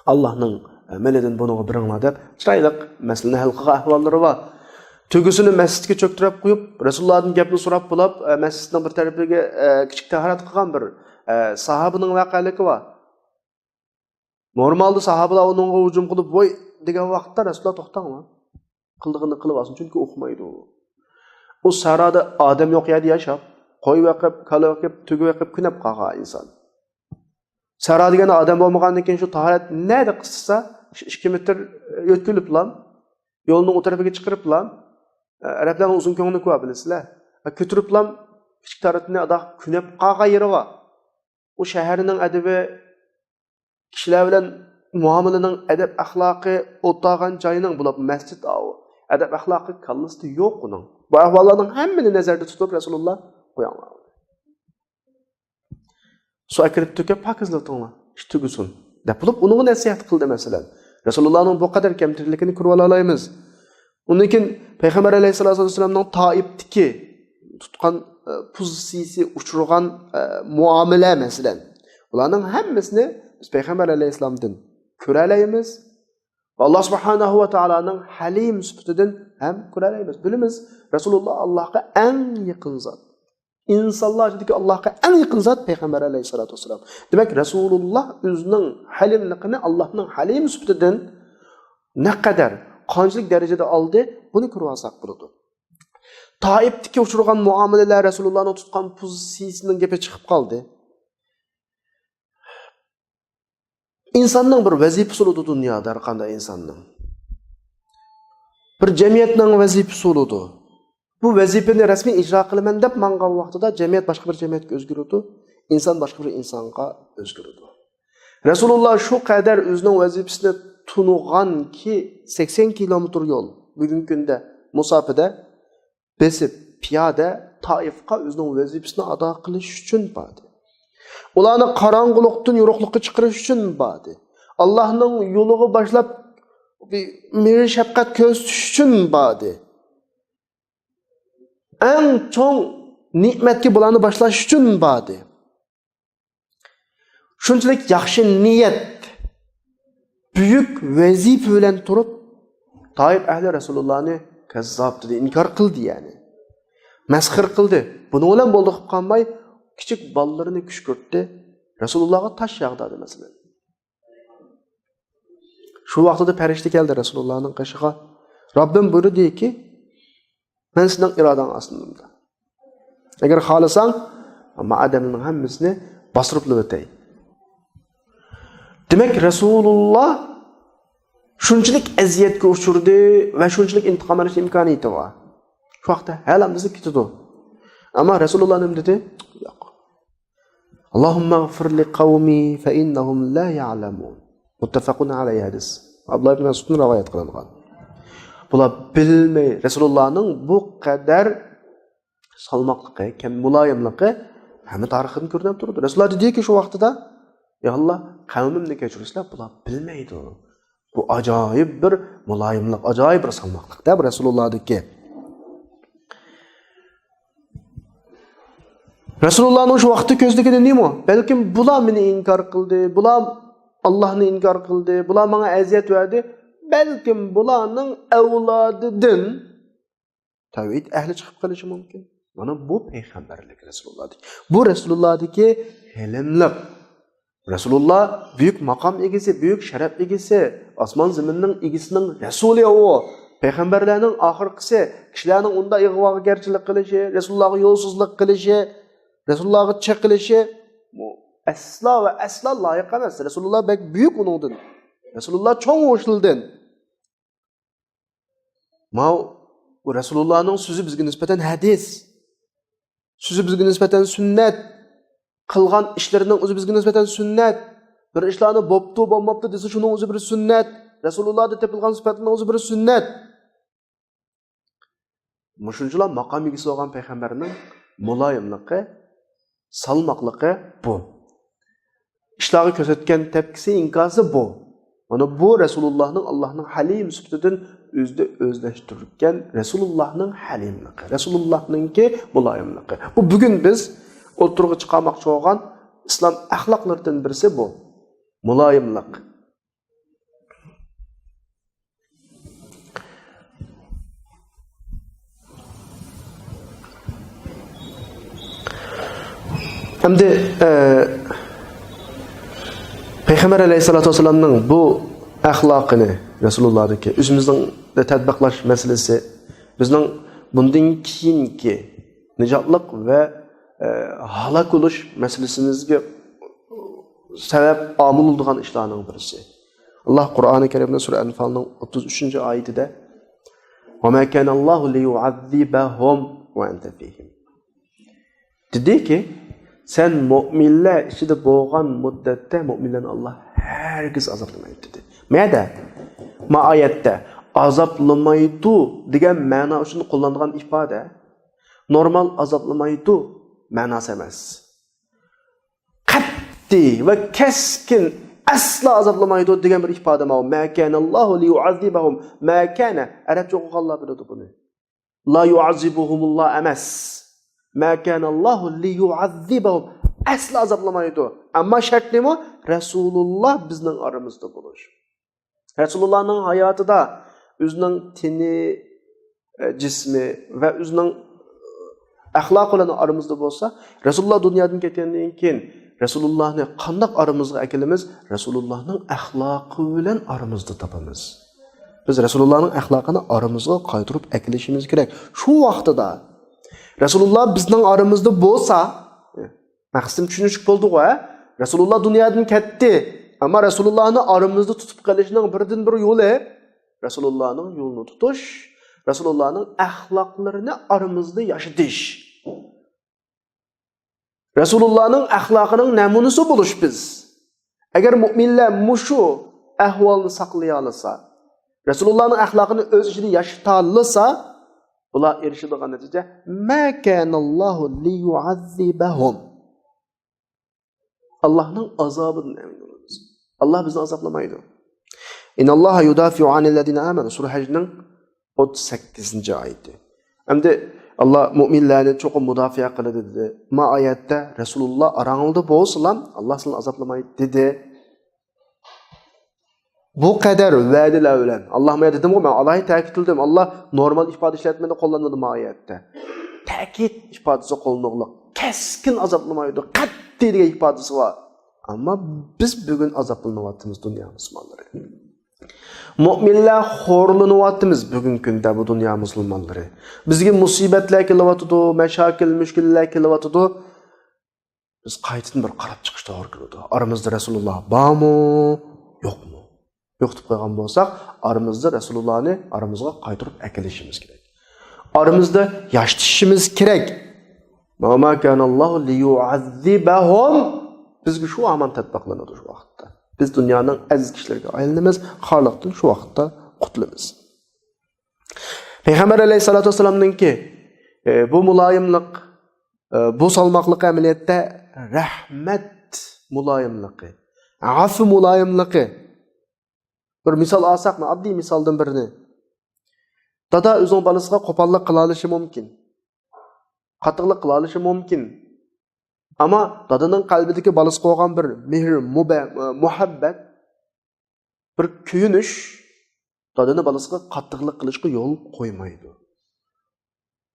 ئاللاھنىڭ مېلىدىن بۇنىڭغا بېرىڭلار دەپ، چىرايلىق مەسىلىنى ھەل قىلغان ئەھۋاللىرى بار. تۆگىسىنى مەسچىتكە چۆكتۈرۈپ قويۇپ، رەسۇلۇللادىن گەپنى سوراپ بولاپ، مەسچىتنىڭ بىر تەرىپىگە، ئە، كىچىك تاھارەت قىلغان بىر، ئە، ساھابىنىڭ ۋەقەلىكى بار. نورمالدا ساھابىلار ئۇنىڭغا ھۇجۇم قىلىپ، ۋوي دېگەن ۋاقىتتا رەسۇلۇللا توختاڭلار. قىلىدىغىنىنى قىلىۋالسۇن، چۈنكى ئۇقمايدۇ. ئۇ سەھرادا ئادەم يوق يەردە ياشاپ، قوي بېقىپ، كالا بېقىپ، تۆگە بېقىپ كۆنۈپ قالغان ئىنسان. سەھرا دېگەن ئادەم بولمىغاندىن كېيىن شۇ تاھارەت نەدە قىستىسا، شۇ ئىككى مېتىر يۆتكىلىپلا، يولنىڭ ئۇ تەرىپىگە چىقىرىپلا، ئەرەبلەرنىڭ ئۇزۇن كۆڭلىنى كۆرۈپ بىلىسىلەر. كۆتۈرۈپلا كىچىك تاھارەتنى ئادا كۆنۈپ قالغان يېرى بار. ئۇ شەھەرنىڭ ئەدىبى، كىشىلەر بىلەن مۇئامىلىنىڭ ئەدەپ ئەخلاقى، ئولتۇرغان جاينىڭ، بولۇپ مەسچىت ئاۋۇ، ئەدەپ ئەخلاقى كاللىسىدا يوق ئۇنىڭ. بۇ ئەھۋاللارنىڭ ھەممىنى نەزەردە تۇتۇپ رەسۇلۇللا قوياڭلار. سۇ ئەكىرىپ تۆكۈپ پاكىزلىتىڭلار، ئىش تۈگىسۇن، دەپ بولۇپ ئۇنىڭغا نەسىھەت قىلدى، مەسىلەن. رەسۇلۇللانىڭ بۇ قەدەر كەمتەرلىكىنى كۆرۈۋالالايمىز. ئۇندىن كېيىن پەيغەمبەر ئەلەيھىسسالاتۇ ۋەسسالامنىڭ تائىپتىكى تۇتقان، ئە، پوزىتسىيىسى، ئۇچرىغان، ئە، مۇئامىلە، مەسىلەن. بۇلارنىڭ ھەممىسىنى بىز پەيغەمبەر ئەلەيھىسسالامدىن كۆرەلەيمىز. ۋە ئاللا سۇبھانەھۇ ۋە تائالانىڭ ھەلىم سۈپىتىدىن ھەم كۆرەلەيمىز. بىلىمىز، رەسۇلۇللا ئاللاھقا ئەڭ يېقىن زات. ئىنسانلار ئىچىدىكى ئاللاھقا ئەڭ يېقىن زات پەيغەمبەر ئەلەيھىسسالاتۇ ۋەسسالام. دېمەك، رەسۇلۇللا ئۆزىنىڭ ھەلىملىقىنى ئاللاھنىڭ ھەلىم سۈپىتىدىن نەقەدەر، قانچىلىك دەرىجىدە ئالدى، بۇنى كۆرۈۋالساق بولىدۇ. تائىپتىكى ئۇچرىغان مۇئامىلىلەر، رەسۇلۇللانىڭ تۇتقان پوزىتسىيىسىنىڭ گېپى چىقىپ قالدى. ئىنساننىڭ بىر ۋەزىپىسى بولىدۇ دۇنيادا، ھەر قانداق ئىنساننىڭ. بىر جەمئىيەتنىڭ ۋەزىپىسى بولىدۇ. بۇ ۋەزىپىنى رەسمىي ئىجرا قىلىمەن دەپ ماڭغان ۋاقتىدا جەمئىيەت باشقا بىر جەمئىيەتكە ئۆزگىرىدۇ. ئىنسان باشقا بىر ئىنسانغا ئۆزگىرىدۇ. رەسۇلۇللا شۇ قەدەر ئۆزىنىڭ ۋەزىپىسىنى تونۇغانكى، سەكسەن كىلومېتىر يول، بۈگۈنكى كۈندە مۇساپىدە بېسىپ، پىيادە تائىفقا ئۆزىنىڭ ۋەزىپىسىنى ئادا قىلىش ئۈچۈن باردى. ئۇلارنى قاراڭغۇلۇقتىن يورۇقلۇققا چىقىرىش ئۈچۈن باردى. ئاللاھنىڭ يولىغا باشلاپ مېھىر شەپقەت كۆرسىتىش ئۈچۈن باردى. ئەڭ چوڭ نېمەتكە بۇلارنى باشلاش ئۈچۈن باردى. شۇنچىلىك ياخشى نىيەت، بۈيۈك ۋەزىپە بىلەن تۇرۇپ، تائىپ ئەھلى رەسۇلۇللانى كەززاب دېدى، ئىنكار قىلدى يەنى. مەسخىرە قىلدى. بۇنىڭ بىلەن بولدى قىلىپ قالماي، كىچىك بالىلىرىنى كۈشكۈرتتى. رەسۇلۇللاغا تاش ياغدۇردى مەسىلەن. شۇ ۋاقتىدا پەرىشتە كەلدى رەسۇلۇللانىڭ قېشىغا. رەببىم بۇيرۇدىكى، مەن سېنىڭ ئىرادەڭ ئاستىندىمدا. ئەگەر خالىساڭ، مانا ئادەمنىڭ ھەممىسىنى باستۇرۇپلا ئۆتەي. دېمەك، رەسۇلۇللا شۇنچىلىك ئەزىيەتكە ئۇچرىدى ۋە شۇنچىلىك ئىنتىقام ئېلىش ئىمكانىيىتى بار. شۇ ۋاقىتتا ھەلەمدىسى كېتىدۇ. ئەمما رەسۇلۇللا نېمە دېدى؟ ياق. اللهم اغفر لقومي فإنهم لا يعلمون. مۇتتەفەقۇن ئەلەيھى ھەدىس. ئابدۇللا ئىبن مەسئۇدتىن رىۋايەت قىلىنغان. بۇلار بىلمەي، رەسۇلۇللانىڭ بۇ قەدەر سالماقلىقى، كەم مۇلايىملىقى ھەممە تارىخىدىن كۆرۈنۈپ تۇرىدۇ. رەسۇلۇللا دېدىكى شۇ ۋاقتىدا، يا ئاللا، قەۋمىمنى كەچۈرسىلەر، بۇلار بىلمەيدۇ. بۇ ئاجايىپ بىر مۇلايىملىق، ئاجايىپ بىر سالماقلىق-دە بۇ رەسۇلۇللادىكى. رەسۇلۇللانىڭ شۇ ۋاقىتتا كۆزىدىكىدە نېمە؟ بەلكىم بۇلار مېنى ئىنكار قىلدى، بۇلار ئاللاھنى ئىنكار قىلدى، بۇلار ماڭا ئەزىيەت بەردى. بەلكىم بۇلارنىڭ ئەۋلادىدىن تەۋھىد ئەھلى چىقىپ قېلىشى مۇمكىن. مانا بۇ پەيغەمبەرلىك رەسۇلۇللادىكى. بۇ رەسۇلۇللادىكى ھېلىملىق. رەسۇلۇللا بۈيۈك ماقام ئىگىسى، بۈيۈك شەرەپ ئىگىسى، ئاسمان زېمىننىڭ ئىگىسىنىڭ رەسۇلى ئۇ. پەيغەمبەرلەرنىڭ ئاخىرقىسى، كىشىلەرنىڭ ئۇندا ئىغۋاگەرچىلىك قىلىشى، رەسۇلۇللاغا يولسىزلىق قىلىشى، رەسۇلۇللاغا چېقىلىشى، بۇ ئەسلا ۋە ئەسلا لايىق ئەمەس. رەسۇلۇللا بەك بۈيۈك ئۇنىڭدىن. رەسۇلۇللا چوڭ ئۇ ئىشلاردىن. ماۋۇ رەسۇلۇللانىڭ سۆزى بىزگە نىسبەتەن ھەدىس. سۆزى بىزگە نىسبەتەن سۈننەت. قىلغان ئىشلىرىنىڭ ئۆزى بىزگە نىسبەتەن سۈننەت. بىر ئىشلارنى بوپتۇ، بولماپتۇ دېسە، شۇنىڭ ئۆزى بىر سۈننەت. رەسۇلۇللادا تېپىلغان سۈپەتنىڭ ئۆزى بىر سۈننەت. مۇشۇنچىلا ماقام ئىگىسى بولغان پەيغەمبەرنىڭ مۇلايىملىقى، سالماقلىقى بۇ. ئىشلارغا كۆرسەتكەن تەپكىسى، ئىنكاسى بۇ. مانا بۇ رەسۇلۇللانىڭ، ئاللاھنىڭ ھەلىم سۈپىتىدىن ئۆزىدە ئۆزلەشتۈرگەن رەسۇلۇللانىڭ ھەلىملىقى، رەسۇلۇللانىڭكى مۇلايىملىقى. بۇ بۈگۈن بىز ئوتتۇرىغا چىقارماقچى بولغان ئىسلام ئەخلاقلىرىدىن بىرسى بۇ. مۇلايىملىق. ئەمدى، ئە، پەيغەمبەر ئەلەيھىسسالاتۇ ۋەسسالامنىڭ بۇ ئەخلاقىنى، رەسۇلۇللادىكى ئۆزىمىزنىڭ تەتبىقلاش مەسىلىسى بىزنىڭ بۇندىن كېيىنكى نىجاتلىق ۋە، ئە، ھالاك بولۇش مەسىلىسىمىزگە سەۋەب، ئامىل بولىدىغان ئىشلارنىڭ بىرسى. ئاللاھ قۇرئانى كەرىمدە سۈرە ئەنفالنىڭ ئوتتۇز ئۈچىنچى ئايىتىدە، وما كان الله ليعذبهم وأنت فيهم. دېدىكى، سەن مۆمىنلەر ئىچىدە بولغان مۇددەتتە مۆمىنلەرنى ئاللاھ ھەرگىز ئازابلىمايدۇ دېدى. مەدە، ما ئايەتتە ئازابلىمايدۇ دېگەن مەنا ئۈچۈن قوللانغان ئىپادە نورمال ئازابلىمايدۇ مەناسى ئەمەس. قەتئىي ۋە كەسكىن ئەسلا ئازابلىمايدۇ دېگەن بىر ئىپادە ماۋۇ. ما كان الله ليعذبهم. ما كان، ئەرەبچە ئوقۇغانلار بىلىدۇ بۇنى. لا يعذبهم الله ئەمەس. ما كان الله ليعذبهم. ئەسلا ئازابلىمايدۇ. ئەمما شەرت نېمە؟ رەسۇلۇللا بىزنىڭ ئارىمىزدا بولۇش. رەسۇلۇللانىڭ ھاياتىدا ئۆزىنىڭ تېنى، ئە، جىسمى ۋە ئۆزىنىڭ، ئە، ئەخلاقى بىلەن ئارىمىزدا بولسا، رەسۇلۇللا دۇنيادىن كەتكەندىن كېيىن رەسۇلۇللانى قانداق ئارىمىزغا ئەكېلىمىز؟ رەسۇلۇللانىڭ ئەخلاقى بىلەن ئارىمىزدا تاپىمىز. بىز رەسۇلۇللانىڭ ئەخلاقىنى ئارىمىزغا قايتۇرۇپ ئەكېلىشىمىز كېرەك. شۇ ۋاقتىدا رەسۇلۇللا بىزنىڭ ئارىمىزدا بولسا، مەقسىتىم چۈشىنىشلىك بولدىغۇ، ھە؟ رەسۇلۇللا دۇنيادىن كەتتى. ئەمما رەسۇلۇللانى ئارىمىزدا تۇتۇپ قېلىشنىڭ بىردىنبىر يولى رەسۇلۇللانىڭ يولىنى تۇتۇش، رەسۇلۇللانىڭ ئەخلاقلىرىنى ئارىمىزدا ياشىتىش. رەسۇلۇللانىڭ ئەخلاقىنىڭ نەمۇنىسى بولۇش بىز. ئەگەر مۇئمىنلەر مۇشۇ ئەھۋالنى ساقلىيالىسا، رەسۇلۇللانىڭ ئەخلاقىنى ئۆز ئىچىدە ياشىتالىسا، بۇلار ئېرىشىدىغان نەتىجە، ما كاناللاھۇ لىيۇئەززىبەھۇم. ئاللاھنىڭ ئازابىدىن ئەمىن بولىمىز. ئاللاھ بىزنى ئازابلىمايدۇ. ئىنناللاھا يۇدافىئۇ ئانىللەزىنە ئامەنۇ. سۈرە ھەجنىڭ ئوتتۇز سەككىزىنچى ئايىتى. ئەمدى ئاللاھ مۇئمىنلەرنى چوقۇم مۇداپىئە قىلىدۇ دېدى. ما ئايەتتە رەسۇلۇللاھ ئاراڭلىدا بولسىلام، ئاللاھ سىلەرنى ئازابلىمايدۇ دېدى. بۇ قەدەر ۋەدىلەر بىلەن. ئاللاھ، مەن دېدىمغۇ، مەن ئالاھىدە تەكىتلىدىم. ئاللاھ نورمال ئىپادە ئىشلەتمىدى، قوللانمىدى ما ئايەتتە. تەكىت ئىپادىسى قوللىنىدىغۇلۇق. كەسكىن ئازابلىمايدۇ، قەتئىي دېگەن ئىپادىسى بار. ئەمما بىز بۈگۈن ئازابلىنىۋاتىمىز دۇنيا مۇسۇلمانلىرى. مۇئمىنلەر خورلىنىۋاتىمىز بۈگۈنكى كۈندە بۇ دۇنيا مۇسۇلمانلىرى. بىزگە مۇسىبەتلەر كېلىۋاتىدۇ، مەشاكىل، مۈشكۈللەر كېلىۋاتىدۇ. بىز قايتىدىن بىر قاراپ چىقىش توغرا كېلىدۇ. ئارىمىزدا رەسۇلۇللاھ بارمۇ، يوقمۇ؟ يوقىتىپ قويغان بولساق، ئارىمىزدا رەسۇلۇللاھنى ئارىمىزغا قايتۇرۇپ ئەكېلىشىمىز كېرەك. ئارىمىزدا ياشىتىشىمىز كېرەك. ما كاناللاھۇ لىيۇئەززىبەھۇم. بىزگە شۇ ئامال تەتبىقلىنىدۇ شۇ ۋاقىتتا. بىز دۇنيانىڭ ئەزىز كىشىلىرىگە ئايلىنىمىز، خارلىقتىن شۇ ۋاقىتتا قۇتۇلىمىز. پەيغەمبەر ئەلەيھىسسالاتۇ ۋەسسالامنىڭكى، ئە، بۇ مۇلايىملىق، ئە، بۇ سالماقلىق ئەمەلىيەتتە رەھمەت مۇلايىملىقى، ئەفۇ مۇلايىملىقى. بىر مىسال ئالساق، ئاددىي مىسالدىن بىرىنى. دادا ئۆزىنىڭ بالىسىغا قوپاللىق قىلالىشى مۇمكىن. قاتتىقلىق قىلالىشى مۇمكىن. ئەمما دادىنىڭ قەلبىدىكى بالىسىغا بولغان بىر مېھىر، مۇبە-، مۇھەببەت، بىر كۆيۈنۈش دادىنى بالىسىغا قاتتىقلىق قىلىشقا يول قويمايدۇ.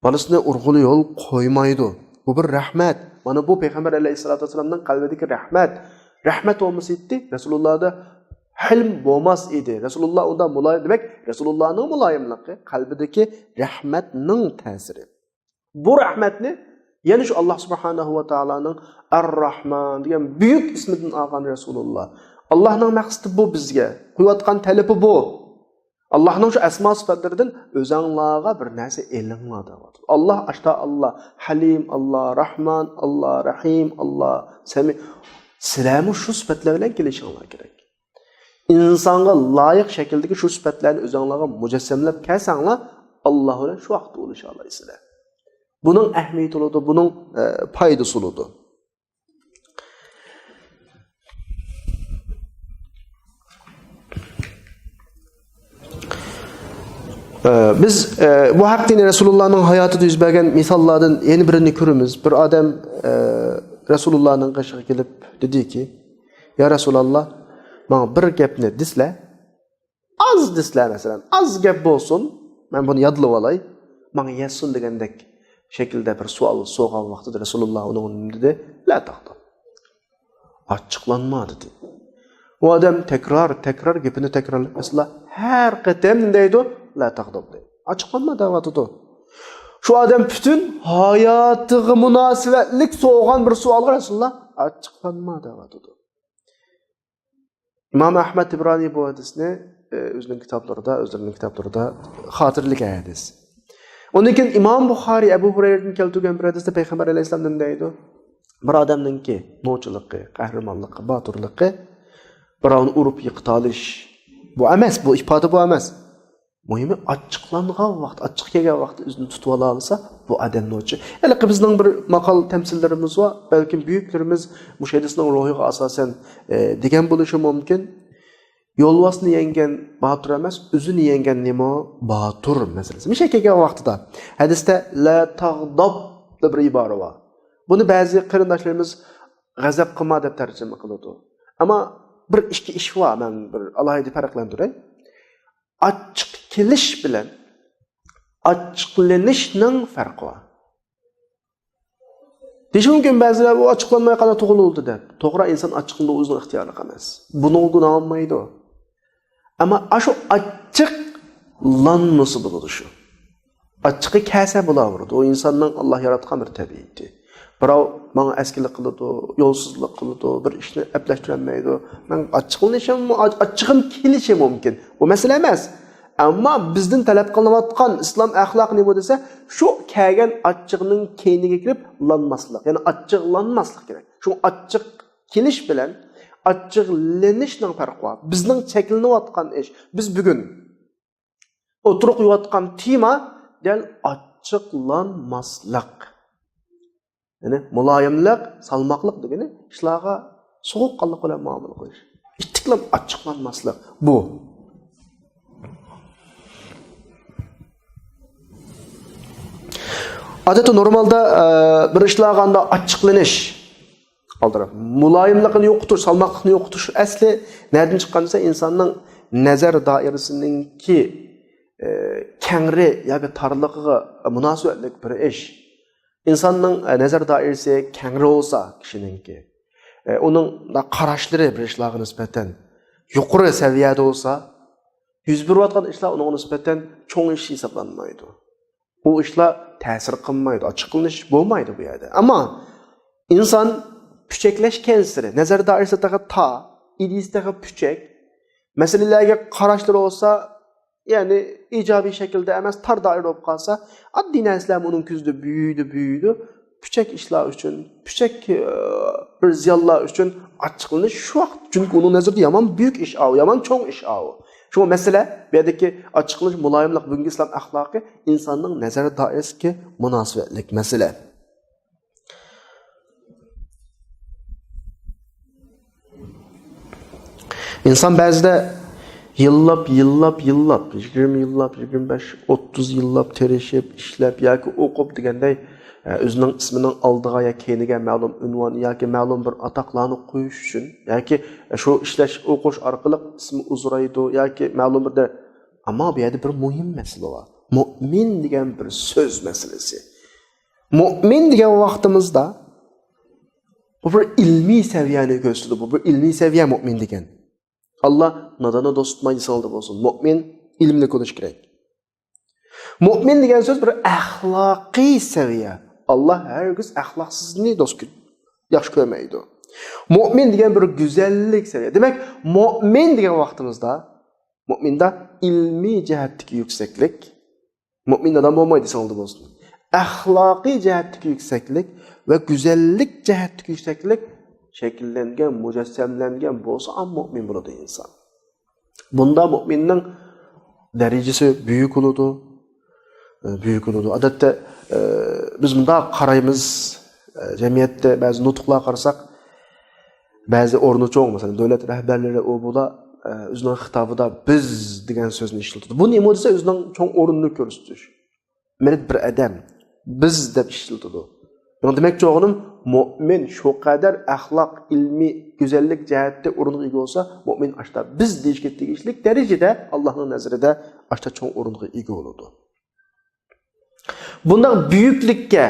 بالىسىنى ئۇرغىلى يول قويمايدۇ. بۇ بىر رەھمەت. مانا بۇ پەيغەمبەر ئەلەيھىسسالاتۇ ۋەسسالامنىڭ قەلبىدىكى رەھمەت. رەھمەت بولمىسا ئىدى، رەسۇلۇللادا ھىلم بولماس ئىدى. رەسۇلۇللا ئۇنداق مۇلايىم، دېمەك، رەسۇلۇللانىڭ مۇلايىملىقى، قەلبىدىكى رەھمەتنىڭ تەسىرى. بۇ رەھمەتنى يەنە شۇ ئاللاھ سۇبھانەھۇ ۋە تائالانىڭ ئەر-راھمان دېگەن بۈيۈك ئىسمىدىن ئالغان رەسۇلۇللا. ئاللاھنىڭ مەقسىتى بۇ بىزگە. قويۇۋاتقان تەلىپى بۇ. ئاللاھنىڭ شۇ ئەسما سۈپەتلىرىدىن ئۆزەڭلارغا بىر نەرسە ئېلىڭلار دەۋاتىدۇ. ئاللاھ ئاشتا ئاللاھ، ھەلىم ئاللاھ، راھمان ئاللاھ، رەھىم ئاللاھ، سەمىي. سىلەرمۇ شۇ سۈپەتلەر بىلەن كېلىشىڭلار كېرەك. ئىنسانغا لايىق شەكىلدىكى شۇ سۈپەتلەرنى ئۆزەڭلارغا مۇجەسسەملەپ كەلسەڭلار، ئاللاھ بىلەن شۇ ۋاقىتتا ئۇلىشالايسىلەر. بۇنىڭ ئەھمىيىتى بولىدۇ، بۇنىڭ، ئە، پايدىسى بولىدۇ. ئە، بىز، ئە، بۇ ھەقتە يەنە رەسۇلۇللانىڭ ھاياتىدا يۈز بەرگەن مىساللاردىن يەنە بىرىنى كۆرىمىز. بىر ئادەم، ئە، رەسۇلۇللانىڭ قېشىغا كېلىپ دېدىكى، يا رەسۇلاللا، ماڭا بىر گەپنى دېسىلە، ئاز دېسىلە، مەسىلەن، ئاز گەپ بولسۇن، مەن بۇنى يادلىۋالاي، ماڭا يەتسۇن دېگەندەك شەكىلدە بىر سوئال سورىغان ۋاقتىدا رەسۇلۇللا ئۇنىڭغا نېمە دېدى؟ لا تەغداب. ئاچچىقلانما دېدى. ئۇ ئادەم تەكرار، تەكرار، گېپىنى تەكرارلاپ، رەسۇلۇللا ھەر قېتىم نېمە دەيدۇ؟ لا تەغداب دەيدۇ. ئاچچىقلانما دەۋاتىدۇ. شۇ ئادەم پۈتۈن ھاياتىغا مۇناسىۋەتلىك سورىغان بىر سوئالغا رەسۇلۇللا ئاچچىقلانما دەۋاتىدۇ. ئىمام ئەھمەد تىبرانى بۇ ھەدىسنى، ئى، ئۆزىنىڭ كىتابلىرىدا، ئۆزلىرىنىڭ كىتابلىرىدا خاتىرىلىگەن ھەدىس. ئۇندىن كېيىن ئىمام بۇخارى ئەبۇ ھۇرەيرىدىن كەلتۈرگەن بىر ھەدىستە پەيغەمبەر ئەلەيھىسسالام نېمە دەيدۇ؟ بىر ئادەمنىڭكى نوچىلىقى، قەھرىمانلىقى، باتۇرلۇقى، بىراۋنى ئۇرۇپ يىقىتالىش، بۇ ئەمەس، بۇ ئىپادە بۇ ئەمەس. مۇھىمى، ئاچچىقلانغان ۋاقىت، ئاچچىق كەلگەن ۋاقىتتا ئۆزىنى تۇتۇۋالالىسا، بۇ ئادەم نوچى. ھېلىقى بىزنىڭ بىر ماقال تەمسىللىرىمىز بار. بەلكىم بۈيۈكلىرىمىز مۇشۇ ھەدىسنىڭ روھىغا ئاساسەن، ئە، دېگەن بولۇشى مۇمكىن. يولۋاسنى يەڭگەن باتۇر ئەمەس، ئۆزىنى يەڭگەن نېمە باتۇر مەسىلىسى. مۇشۇ كەلگەن ۋاقتىدا ھەدىستە لا تەغداب دەپ بىر ئىبارە بار. بۇنى بەزى قېرىنداشلىرىمىز غەزەپ قىلما دەپ تەرجىمە قىلىدۇ. ئەمما بىر ئىككى ئىش بار، مەن بىر ئالاھىدە پەرقلەندۈرەي. ئاچچىق كېلىش بىلەن ئاچچىقلىنىشنىڭ پەرقى بار. دېيىشى مۇمكىن بەزىلەر، «ئۇ ئاچچىقلانماي قانداق تۇغۇلىدۇ؟» دەپ. توغرا، ئىنسان ئاچچىقلىنىدۇ، ئۆزىنىڭ ئىختىيارلىقى ئەمەس. بۇنىڭغا گۇناھ ئالمايدۇ. ئەمما ئاشۇ ئاچچىقلانمىسا بولىدۇ شۇ. ئاچچىقى كەلسە بولاۋېرىدۇ. ئۇ ئىنساننىڭ ئاللا ياراتقان بىر تەبىئىتى. بىراۋ ماڭا ئەسكىلىك قىلىدۇ، يولسىزلىق قىلىدۇ، بىر ئىشنى ئەپلەشتۈرەلمەيدۇ. مەن ئاچچىقلىنىشىممۇ، ئاچ-، ئاچچىقىم كېلىشى مۇمكىن. ئۇ مەسىلە ئەمەس. ئەمما بىزدىن تەلەپ قىلىنىۋاتقان ئىسلام ئەخلاقى نېمە دېسە، شۇ كەلگەن ئاچچىقنىڭ كەينىگە كىرىپ لانماسلىق، يەنى ئاچچىقلانماسلىق كېرەك. شۇ ئاچچىق كېلىش بىلەن ئاچچىقلىنىشنىڭ پەرقى بار. بىزنىڭ چەكلىنىۋاتقان ئىش، بىز بۈگۈن ئوتتۇرىغا قويۇۋاتقان تېما دەل ئاچچىقلانماسلىق. يەنى مۇلايىملىق، سالماقلىق دېگىنى ئىشلارغا سوغۇققانلىق بىلەن مۇئامىلە قىلىش. ئىتتىكلەپ ئاچچىقلانماسلىق. بۇ. ئادەتتە نورمالدا، ئە، بىر ئىشلارغا ئانداق ئاچچىقلىنىش، ئالدىراپ، مۇلايىملىقىنى يوقىتىش، سالماقلىقنى يوقىتىش ئەسلى نەدىن چىققان دېسە، ئىنساننىڭ نەزەر دائىرىسىنىڭكى، ئە، كەڭرى ياكى تارلىقىغا مۇناسىۋەتلىك بىر ئىش. ئىنساننىڭ، ئە، نەزەر دائىرىسى كەڭرى بولسا كىشىنىڭكى، ئە، ئۇنىڭ قاراشلىرى بىر ئىشلارغا نىسبەتەن يۇقىرى سەۋىيەدە بولسا، يۈز بېرىۋاتقان ئىشلار ئۇنىڭغا نىسبەتەن چوڭ ئىش ھېسابلانمايدۇ. ئۇ ئىشلار تەسىر قىلمايدۇ، ئاچچىقلىنىش بولمايدۇ بۇ يەردە. ئەمما ئىنسان پۈچەكلەشكەنسېرى، نەزەر دائىرىسى تېخى تار، ئىدىيىسى تېخى پۈچەك، مەسىلىلەرگە قاراشلىرى بولسا، يەنى ئىجابىي شەكىلدە ئەمەس، تار دائىرىدە بولۇپ قالسا، ئاددىي نەرسىلەرمۇ ئۇنىڭ كۆزىدە بۈيۈيدۇ، بۈيۈيدۇ. پۈچەك ئىشلار ئۈچۈن، پۈچەك، ئى، بىر زىيانلار ئۈچۈن ئاچچىقلىنىش شۇ ۋاقىت، چۈنكى ئۇنىڭ نەزىرىدە يامان بۈيۈك ئىش ئاۋۇ، يامان چوڭ ئىش ئاۋۇ. شۇڭا مەسىلە، بۇ يەردىكى ئاچچىقلىنىش، مۇلايىملىق، بۈگۈنكى ئىسلام ئەخلاقى ئىنساننىڭ نەزەر دائىرىسىگە مۇناسىۋەتلىك مەسىلە. ئىنسان بەزىدە يىللاپ، يىللاپ، يىللاپ، يىگىرمە يىللاپ، يىگىرمە بەش، ئوتتۇز يىللاپ تىرىشىپ، ئىشلەپ ياكى ئوقۇپ دېگەندەي، ئۆزىنىڭ ئىسمىنىڭ ئالدىغا يا كەينىگە مەلۇم ئۇنۋان ياكى مەلۇم بىر ئاتاقلارنى قويۇش ئۈچۈن ياكى شۇ ئىشلەش، ئوقۇش ئارقىلىق ئىسمى ئۇزىرايدۇ ياكى مەلۇم بىر دە-، ئەمما بۇ يەردە بىر مۇھىم مەسىلە بار. مۇئمىن دېگەن بىر سۆز مەسىلىسى. مۇئمىن دېگەن ۋاقتىمىزدا، بۇ بىر ئىلمىي سەۋىيەنى كۆرسىتىدۇ. بۇ بىر ئىلمىي سەۋىيە مۇئمىن دېگەن. ئاللا ناداننى دوست تۇتماي دېسىڭىزدە بولسۇن. مۇئمىن ئىلىملىك بولۇشى كېرەك. مۇئمىن دېگەن سۆز بىر ئەخلاقىي سەۋىيە. ئاللا ھەرگىز ئەخلاقسىزنى دوست كۆ-، ياخشى كۆرمەيدۇ. مۇئمىن دېگەن بىر گۈزەللىك سەۋىيە. دېمەك، مۇئمىن دېگەن ۋاقتىمىزدا، مۇئمىندا ئىلمىي جەھەتتىكى يۈكسەكلىك، مۇئمىن ئادەم بولمايدۇ، سىڭىلدى بولسۇن. ئەخلاقىي جەھەتتىكى يۈكسەكلىك ۋە گۈزەللىك جەھەتتىكى يۈكسەكلىك شەكىللەنگەن، مۇجەسسەملەنگەن بولسا، ئام مۇئمىن بولىدۇ ئىنسان. بۇندا مۇئمىننىڭ دەرىجىسى بۈيۈك بولىدۇ، ئە، بۈيۈك بولىدۇ. ئادەتتە، ئە، بىز مۇنداق قارايمىز، ئە، جەمئىيەتتە بەزى نۇتۇقلارغا قارىساق، بەزى ئورنى چوڭ، مەسىلەن، دۆلەت رەھبەرلىرى ئۇ بۇلار، ئە، ئۆزىنىڭ خىتابىدا بىز دېگەن سۆزنى ئىشلىتىدۇ. بۇ نېمە دېسە، ئۆزىنىڭ چوڭ ئورنىنى كۆرسىتىش. مەن بىر ئادەم، بىز دەپ ئىشلىتىدۇ. مېنىڭ دېمەكچى بولغىنىم، مۇئمىن شۇ قەدەر ئەخلاق، ئىلمىي، گۈزەللىك جەھەتتە ئورۇنغا ئىگە بولسا، مۇئمىن ئاشتا بىز دېيىشكە تېگىشلىك دەرىجىدە ئاللانىڭ نەزىرىدە ئاشتا چوڭ ئورۇنغا ئىگە بولىدۇ. بۇنداق بۈيۈكلۈككە،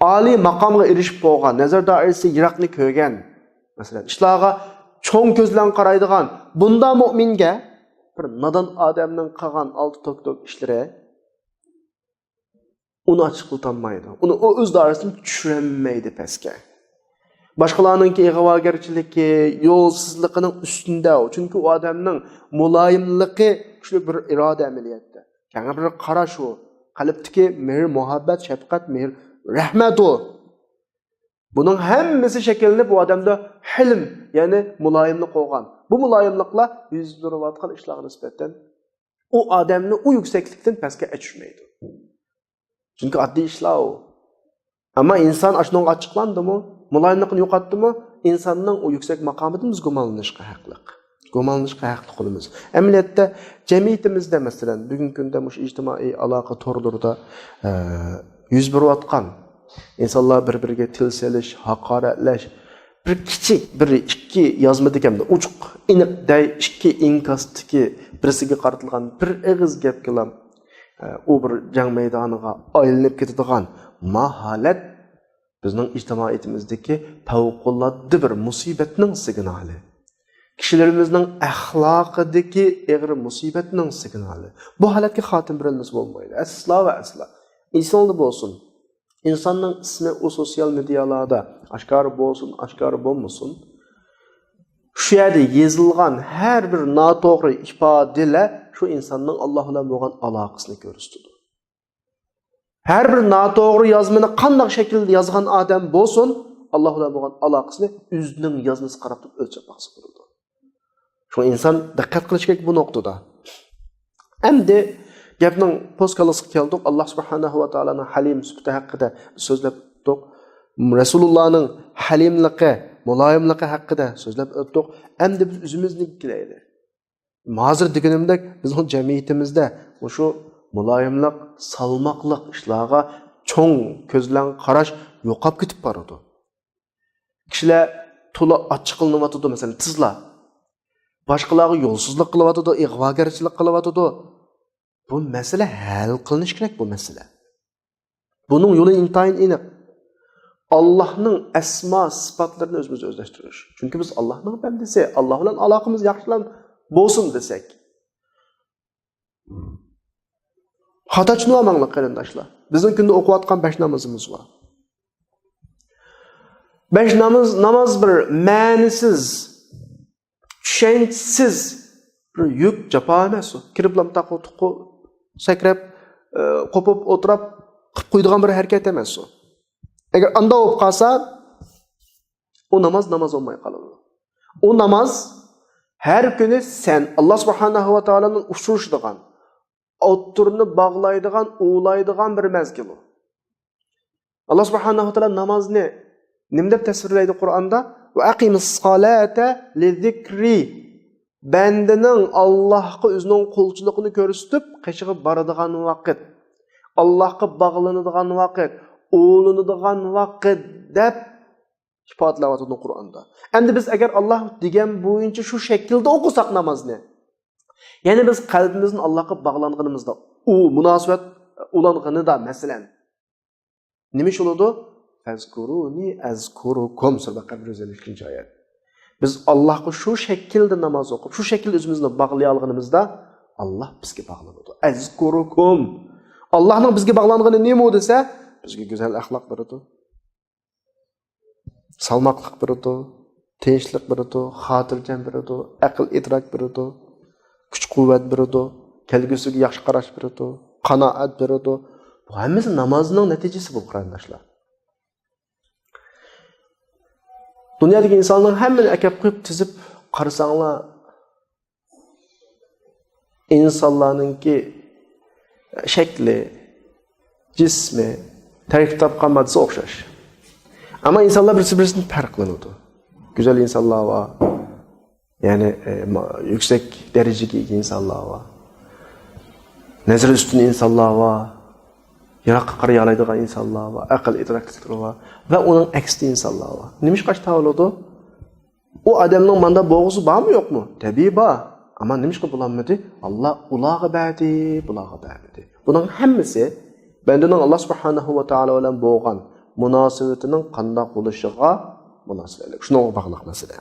ئالىي ماقامغا ئېرىشىپ بولغان، نەزەر دائىرىسى يىراقنى كۆرگەن، مەسىلەن، ئىشلارغا چوڭ كۆز بىلەن قارايدىغان بۇنداق مۇئمىنگە بىر نادان ئادەمنىڭ قىلغان ئالتە توك-توك ئىشلىرى ئۇنى ئاچچىقلىتالمايدۇ. ئۇنى ئۇ ئۆز دائىرىسىدىن چۈشۈرەلمەيدۇ پەسكە. باشقىلارنىڭكى ئىغۋاگەرچىلىكى، يولسىزلىقىنىڭ ئۈستىدە ئۇ. چۈنكى ئۇ ئادەمنىڭ مۇلايىملىقى كۈچلۈك بىر ئىرادە ئەمەلىيەتتە. كەڭرى بىر قاراش ئۇ. قەلبتىكى مېھىر، مۇھەببەت، شەپقەت، مېھىر، رەھمەت ئۇ. بۇنىڭ ھەممىسى شەكىللىنىپ ئۇ ئادەمدە ھىلم، يەنى مۇلايىملىق بولغان. بۇ مۇلايىملىقلار يۈز بېرىۋاتقان ئىشلارغا نىسبەتەن ئۇ ئادەمنى ئۇ يۈكسەكلىكتىن پەسكە ئەچۈشمەيدۇ. چۈنكى ئاددىي ئىشلار ئۇ. ئەمما ئىنسان ئاشۇنىڭغا ئاچچىقلاندىمۇ، مۇلايىملىقىنى يوقاتتىمۇ، ئىنساننىڭ ئۇ يۈكسەك ماقامىدىن بىز گۇمانلىنىشقا ھەقلىق. گۇمانلىنىشقا ھەقلىق بولىمىز. ئەمەلىيەتتە جەمئىيىتىمىزدە، مەسىلەن، بۈگۈنكى كۈندە مۇشۇ ئىجتىمائىي ئالاقە تورلىرىدا، ئە، يۈز بېرىۋاتقان، ئىنسانلار بىر-بىرىگە تىل سېلىش، ھاقارەتلەش، بىر كىچىك، بىر ئىككى يازما دېگەندە ئوچۇق، ئېنىق دەي، ئىككى ئىنكاستىكى بىرسىگە قارىتىلغان بىر ئېغىز گەپكىلا، ئە، ئۇ بىر جەڭ مەيدانىغا ئايلىنىپ كېتىدىغان ماھالەت بىزنىڭ ئىجتىمائىيىتىمىزدىكى پەۋقۇلئاددە بىر مۇسىبەتنىڭ سىگنالى. كىشىلىرىمىزنىڭ ئەخلاقىدىكى ئېغىر مۇسىبەتنىڭ سىگنالى. بۇ ھالەتكە خاتىمە بېرەلمىسە بولمايدۇ. ئەسلا ۋە ئەسلا. ئېسىڭلاردا بولسۇن. ئىنساننىڭ ئىسمى ئۇ سوتسىيال مېدىيالاردا ئاشكارا بولسۇن، ئاشكارا بولمىسۇن، شۇ يەردە يېزىلغان ھەر بىر ناتوغرا ئىپادىلەر شۇ ئىنساننىڭ ئاللا بىلەن بولغان ئالاقىسىنى كۆرسىتىدۇ. ھەر بىر ناتوغرا يازمىنى قانداق شەكىلدە يازغان ئادەم بولسۇن، ئاللا بىلەن بولغان ئالاقىسىنى ئۆزىنىڭ يازمىسىغا قاراپ تۇرۇپ ئۆلچەپ باقسا بولىدۇ. شۇڭا ئىنسان دىققەت قىلىشى كېرەك بۇ نۇقتىدا. ئەمدى گەپنىڭ پوسكالىسىغا كەلدۇق. ئاللا سۇبھانەھۇ ۋە تائالانىڭ ھەلىم سۈپىتى ھەققىدە بىز سۆزلەپ ئۆتتۇق. رەسۇلۇللانىڭ ھەلىملىقى، مۇلايىملىقى ھەققىدە سۆزلەپ ئۆتتۇق. ئەمدى بىز ئۆزىمىزنىڭكىگە كېلەيلى. ھازىر دېگىنىمدەك بىزنىڭ جەمئىيىتىمىزدە مۇشۇ مۇلايىملىق، سالماقلىق ئىشلارغا چوڭ كۆز بىلەن قاراش يوقاپ كېتىپ بارىدۇ. كىشىلەر تولا ئاچچىقلىنىۋاتىدۇ، مەسىلەن، تېزلا. باشقىلارغا يولسىزلىق قىلىۋاتىدۇ، ئىغۋاگەرچىلىك قىلىۋاتىدۇ. بۇ مەسىلە ھەل قىلىنىشى كېرەك، بۇ مەسىلە. بۇنىڭ يولى ئىنتايىن ئېنىق. ئاللاھنىڭ ئەسما سىپاتلىرىنى ئۆزىمىزدە ئۆزلەشتۈرۈش. چۈنكى بىز ئاللاھنىڭ بەندىسى، ئاللاھ بىلەن ئالاقىمىز ياخشىلان بولسۇن دېسەك. خاتا چۈشىنىۋالماڭلار قېرىنداشلار. بىزنىڭ كۈندە ئوقۇۋاتقان بەش نامىزىمىز بار. بەش نامىز، ناماز بىر مەنىسىز، چۈشەنچىسىز بىر يۈك، جاپا ئەمەس ئۇ. كىرىپلا مۇنداق قوپۇپ، سەكرەپ، ئە، قوپۇپ ئولتۇراپ قىلىپ قويىدىغان بىر ھەرىكەت ئەمەس ئۇ. ئەگەر ئانداق بولۇپ قالسا، ئۇ ناماز ناماز بولماي قالىدۇ. ئۇ ناماز ھەر كۈنى سەن ئاللا سۇبھانەھۇ ۋە تائالا بىلەن ئۇچرىشىدىغان، ئوتتۇرىنى باغلايدىغان، ئۇلايدىغان بىر مەزگىل ئۇ. ئاللا سۇبھانەھۇ ۋە تائالا نامازنى نېمە دەپ تەسۋىرلەيدۇ قۇرئاندا؟ «ۋە ئەقىمىس سالاتە لىزىكرى». بەندىنىڭ ئاللاھقا ئۆزىنىڭ قۇلچىلىقىنى كۆرسىتىپ، قېشىغا بارىدىغان ۋاقىت، ئاللاھقا باغلىنىدىغان ۋاقىت، ئۇلىنىدىغان ۋاقىت دەپ ئىپادىلەۋاتىدۇ قۇرئاندا. ئەمدى بىز ئەگەر ئاللاھ دېگەن بويىچە شۇ شەكىلدە ئوقۇساق نامازنى، يەنى بىز قەلبىمىزنى ئاللاھقا باغلانغىنىمىزدا، ئۇ مۇناسىۋەت ئۇلانغىنىدا، مەسىلەن، نېمە ئىش بولىدۇ؟ «فەزكۇرۇنى ئەزكۇركۇم» سۈرە بەقەرە يۈز ئەللىك ئۈچىنچى ئايەت. بىز ئاللاھقا شۇ شەكىلدە ناماز ئوقۇپ، شۇ شەكىلدە ئۆزىمىزنى باغلىيالىغىنىمىزدا، ئاللاھ بىزگە باغلىنىدۇ. ئەزكۇركۇم. ئاللاھنىڭ بىزگە باغلانغىنى نېمە دېسە، بىزگە گۈزەل ئەخلاق بېرىدۇ. سالماقلىق بېرىدۇ، تىنچلىق بېرىدۇ، خاتىرجەم بېرىدۇ، ئەقىل ئىدراك بېرىدۇ، كۈچ قۇۋۋەت بېرىدۇ، كەلگۈسىگە ياخشى قاراش بېرىدۇ، قانائەت بېرىدۇ. بۇ ھەممىسى نامازنىڭ نەتىجىسى بۇ، قېرىنداشلار. دۇنيادىكى ئىنسانلارنىڭ ھەممىنى ئەكەپ قويۇپ تىزىپ قارىساڭلار، ئىنسانلارنىڭكى شەكلى، جىسمى، تەركىب تاپقان ماددىسى ئوخشاش. ئەمما ئىنسانلار بىرسى-بىرسىدىن پەرقلىنىدۇ. گۈزەل ئىنسانلار بار، يەنى، ئە، ما-، يۈكسەك دەرىجىگە ئىگە ئىنسانلار بار. نەزىرى ئۈستۈن ئىنسانلار بار. يىراققا قارىيالايدىغان ئىنسانلار بار. ئەقىل ئىدراكلىقلىرى بار. ۋە ئۇنىڭ ئەكسىدە ئىنسانلار بار. نېمىشقا ئاشتا بولىدۇ؟ ئۇ ئادەمنىڭ ماندا بولغۇسى بارمۇ، يوقمۇ؟ تەبىئىي بار. ئەمما نېمىشقا بولالمىدى؟ ئاللا ئۇلارغا بەردى، بۇلارغا بەرمىدى. بۇنىڭ ھەممىسى بەندىنىڭ ئاللا سۇبھانەھۇ ۋە تائالا بىلەن بولغان مۇناسىۋىتىنىڭ قانداق بولۇشىغا مۇناسىۋەتلىك. شۇنىڭغا باغلىق مەسىلە.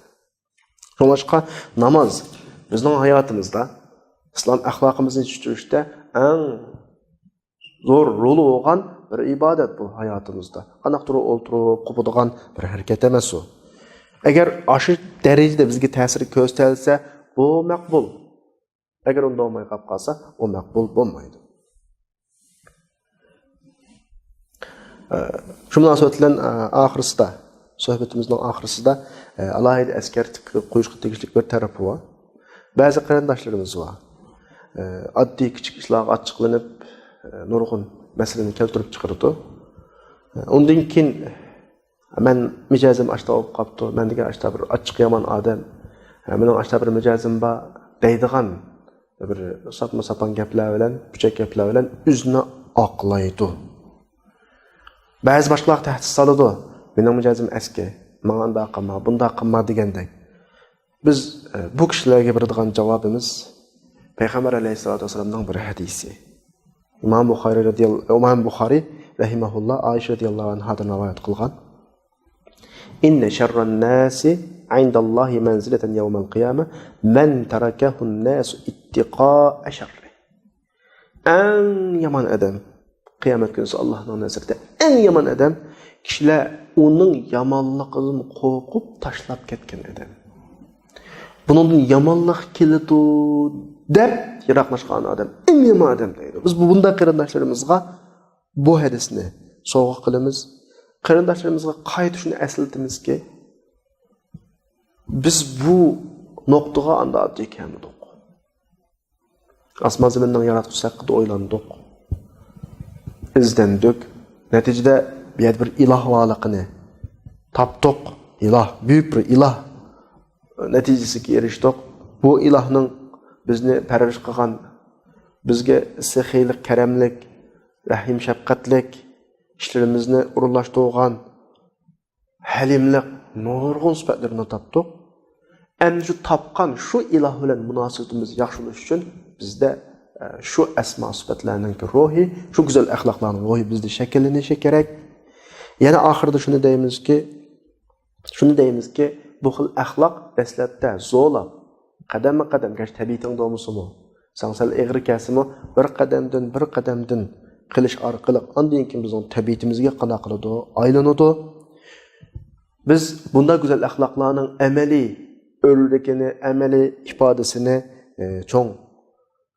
شۇڭلاشقا ناماز بىزنىڭ ھاياتىمىزدا، ئىسلام ئەخلاقىمىزنى يېتىشتۈرۈشتە ئەڭ زور رولى بولغان بىر ئىبادەت بۇ ھاياتىمىزدا. قانداقتۇر ئولتۇرۇپ قوپىدىغان بىر ھەرىكەت ئەمەس ئۇ. ئەگەر ئاشۇ دەرىجىدە بىزگە تەسىر كۆرسىتەلىسە، بۇ مەقبۇل. ئەگەر ئۇنداق بولماي قاپ قالسا، ئۇ مەقبۇل بولمايدۇ. ئە، شۇ مۇناسىۋەت بىلەن، ئە، ئاخىرسىدا، سۆھبىتىمىزنىڭ ئاخىرسىدا، ئە، ئالاھىدە ئەسكەرتىپ قويۇشقا تېگىشلىك بىر تەرىپى بار. بەزى قېرىنداشلىرىمىز بار. ئە، ئاددىي كىچىك ئىشلارغا ئاچچىقلىنىپ، ئە، نۇرغۇن مەسىلىنى كەلتۈرۈپ چىقىرىدۇ. ئە، ئۇندىن كېيىن، «مەن مىجەزىم ئاشتا بولۇپ قاپتۇ، مەن دېگەن ئاشتا بىر ئاچچىق يامان ئادەم، ئە، مېنىڭ ئاشتا بىر مىجەزىم بار» دەيدىغان بىر ساپما ساپان گەپلەر بىلەن، پۈچەك گەپلەر بىلەن ئۆزىنى ئاقلايدۇ. بەزى باشقىلارغا تەھدىت سالىدۇ. «مېنىڭ مىجەزىم ئەسكى، ماڭا ئانداق قىلما، بۇنداق قىلما» دېگەندەك. بىز، ئە، بۇ كىشىلەرگە بېرىدىغان جاۋابىمىز پەيغەمبەر ئەلەيھىسسالاتۇ ۋەسسالامنىڭ بىر ھەدىسى. ئىمام بۇخارى رەزىيال-، ئىمام بۇخارى رەھىمەھۇللا ئائىشە رەزىياللاھۇ ئەنھادىن رىۋايەت قىلغان. «ئىننە شەررەن ناسى ئىندەللاھى مەنزىلەتەن يەۋمەل قىيامە مەن تەرەكەھۇن ناسۇ ئىتتىقائە شەررى.» ئەڭ يامان ئادەم، قىيامەت كۈنىسى ئاللاھنىڭ نەزىرىدە ئەڭ يامان ئادەم، كىشىلەر ئۇنىڭ يامانلىقىدىن قورقۇپ تاشلاپ كەتكەن ئادەم. بۇنىڭدىن يامانلىق كېلىدۇ دەپ يىراقلاشقان ئادەم ئەڭ يامان ئادەم دەيدۇ. بىز بۇ، بۇنداق قېرىنداشلىرىمىزغا بۇ ھەدىسنى سوۋغا قىلىمىز. قېرىنداشلىرىمىزغا قايتا شۇنى ئەسلىتىمىزكى، بىز بۇ نۇقتىغا ئانداق ئاددىي كەلمىدۇق. ئاسمان زېمىننىڭ ياراتقۇچىسى ھەققىدە ئويلاندۇق، ئىزدەندۇق. نەتىجىدە بۇ يەردە بىر ئىلاھ بارلىقىنى تاپتۇق. ئىلاھ، بۈيۈك بىر ئىلاھ نەتىجىسىگە ئېرىشتۇق. بۇ ئىلاھنىڭ بىزنى پەرۋىش قىلغان، بىزگە سېخىيلىق، كەرەملىك، رەھىم، شەپقەتلىك، ئىشلىرىمىزنى ئورۇنلاشتۇرغان، ھەلىملىك، نۇرغۇن سۈپەتلىرىنى تاپتۇق. ئەمدى شۇ تاپقان شۇ ئىلاھ بىلەن مۇناسىۋىتىمىز ياخشى بولۇش ئۈچۈن بىزدە، ئە، شۇ ئەسما سۈپەتلەرنىڭكى روھى، شۇ گۈزەل ئەخلاقلارنىڭ روھى بىزدە شەكىللىنىشى كېرەك. يەنە ئاخىرىدا شۇنى دەيمىزكى، شۇنى دەيمىزكى، بۇ خىل ئەخلاق دەسلەپتە زورلاپ، قەدەممۇ قەدەم، گەرچە تەبىئىتىڭدە بولمىسىمۇ، ساڭا سەل ئېغىر كەلسىمۇ، بىر قەدەمدىن، بىر قەدەمدىن قىلىش ئارقىلىق ئاندىن كېيىن بىزنىڭ تەبىئىتىمىزگە قانداق قىلىدۇ؟ ئايلىنىدۇ. بىز بۇنداق گۈزەل ئەخلاقلارنىڭ ئەمەلىي ئۆرلىكىنى، ئەمەلىي ئىپادىسىنى، ئى، چوڭ،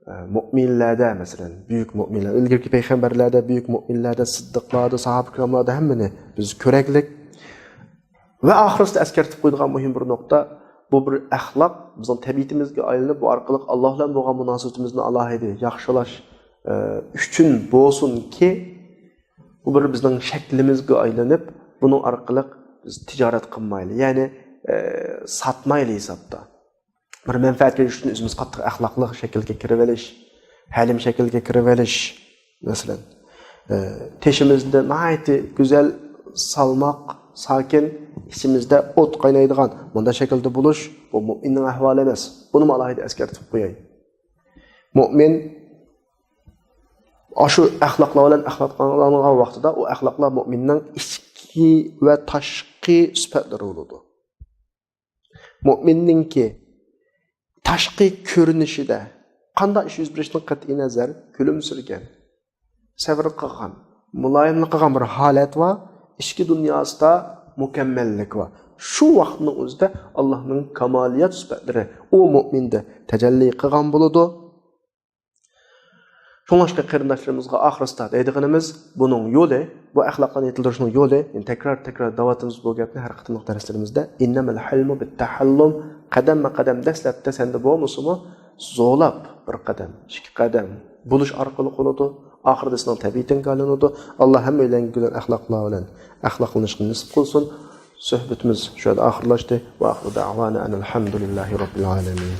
ئى، مۆمىنلەردە، مەسىلەن، بۈيۈك مۆمىنلەر، ئىلگىرىكى پەيغەمبەرلەردە، بۈيۈك مۆمىنلەردە، سىددىقلاردا، ساھابە كىراملاردا ھەممىنى بىز كۆرەكلىك. ۋە ئاخىرسىدا ئەسكەرتىپ قويىدىغان مۇھىم بىر نۇقتا، بۇ بىر ئەخلاق بىزنىڭ تەبىئىتىمىزگە ئايلىنىپ، بۇ ئارقىلىق ئاللا بىلەن بولغان مۇناسىۋىتىمىزنى ئالاھىدە ياخشىلاش، ئى، ئۈچۈن بولسۇنكى، بۇ بىر بىزنىڭ شەكلىمىزگە ئايلىنىپ، بۇنىڭ ئارقىلىق بىز تىجارەت قىلمايلى، يەنى، ئى، ساتمايلى ھېسابتا. بىر مەنپەئەتكە ئېرىشىش ئۈچۈن ئۆزىمىز قاتتىق ئەخلاقلىق شەكىلگە كىرىۋېلىش، ھەلىم شەكىلگە كىرىۋېلىش، مەسىلەن، ئى، تېشىمىزدا ناھايىتى گۈزەل، سالماق، ساكىن، ئىچىمىزدە ئوت قاينايدىغان مۇنداق شەكىلدە بولۇش، بۇ مۆمىننىڭ ئەھۋالى ئەمەس. بۇنىمۇ ئالاھىدە ئەسكەرتىپ قوياي. مۆمىن ئاشۇ ئەخلاقلار بىلەن ئەخلاقلانغان ۋاقتىدا، ئۇ ئەخلاقلار مۆمىننىڭ ئىچكى ۋە تاشقى سۈپەتلىرى بولىدۇ. مۆمىننىڭكى تاشقى كۆرۈنۈشىدە قانداق ئىش يۈز بېرىشىدىن قەتئىينەزەر، كۈلۈمسىرىگەن، سەۋر قىلغان، مۇلايىملىق قىلغان بىر ھالەت بار، ئىچكى دۇنياسىدا مۇكەممەللىك بار. شۇ ۋاقىتنىڭ ئۆزىدە ئاللانىڭ كامالىيەت سۈپەتلىرى ئۇ مۆمىندە تەجەللى قىلغان بولىدۇ. شۇڭلاشقا قېرىنداشلىرىمىزغا ئاخىرسىدا دەيدىغىنىمىز، بۇنىڭ يولى، بۇ ئەخلاقلارنى يېتىلدۈرۈشنىڭ يولى، يەنى تەكرار، تەكرار دەۋاتىمىز بۇ گەپنى ھەر قېتىملىق دەرسلىرىمىزدە، ئىننەمەل ھىلمۇ بىتتەھەللۇم، قەدەممۇ قەدەم دەسلەپتە سەندە بولمىسىمۇ، زورلاپ بىر قەدەم، ئىككى قەدەم بولۇش ئارقىلىق بولىدۇ. ئاخىرىدا سېنىڭ تەبىئىتىڭگە ئايلىنىدۇ. ئاللا ھەممەيلەنگە گۈزەل ئەخلاقلار بىلەن ئەخلاقلىنىشقا نېسىپ قىلسۇن. سۆھبىتىمىز شۇ يەردە ئاخىرلاشتى. ۋە ئاخىرۇ دەئۋانا ئەنىل ھەمدۇلىللاھى رەببىل ئالەمىن.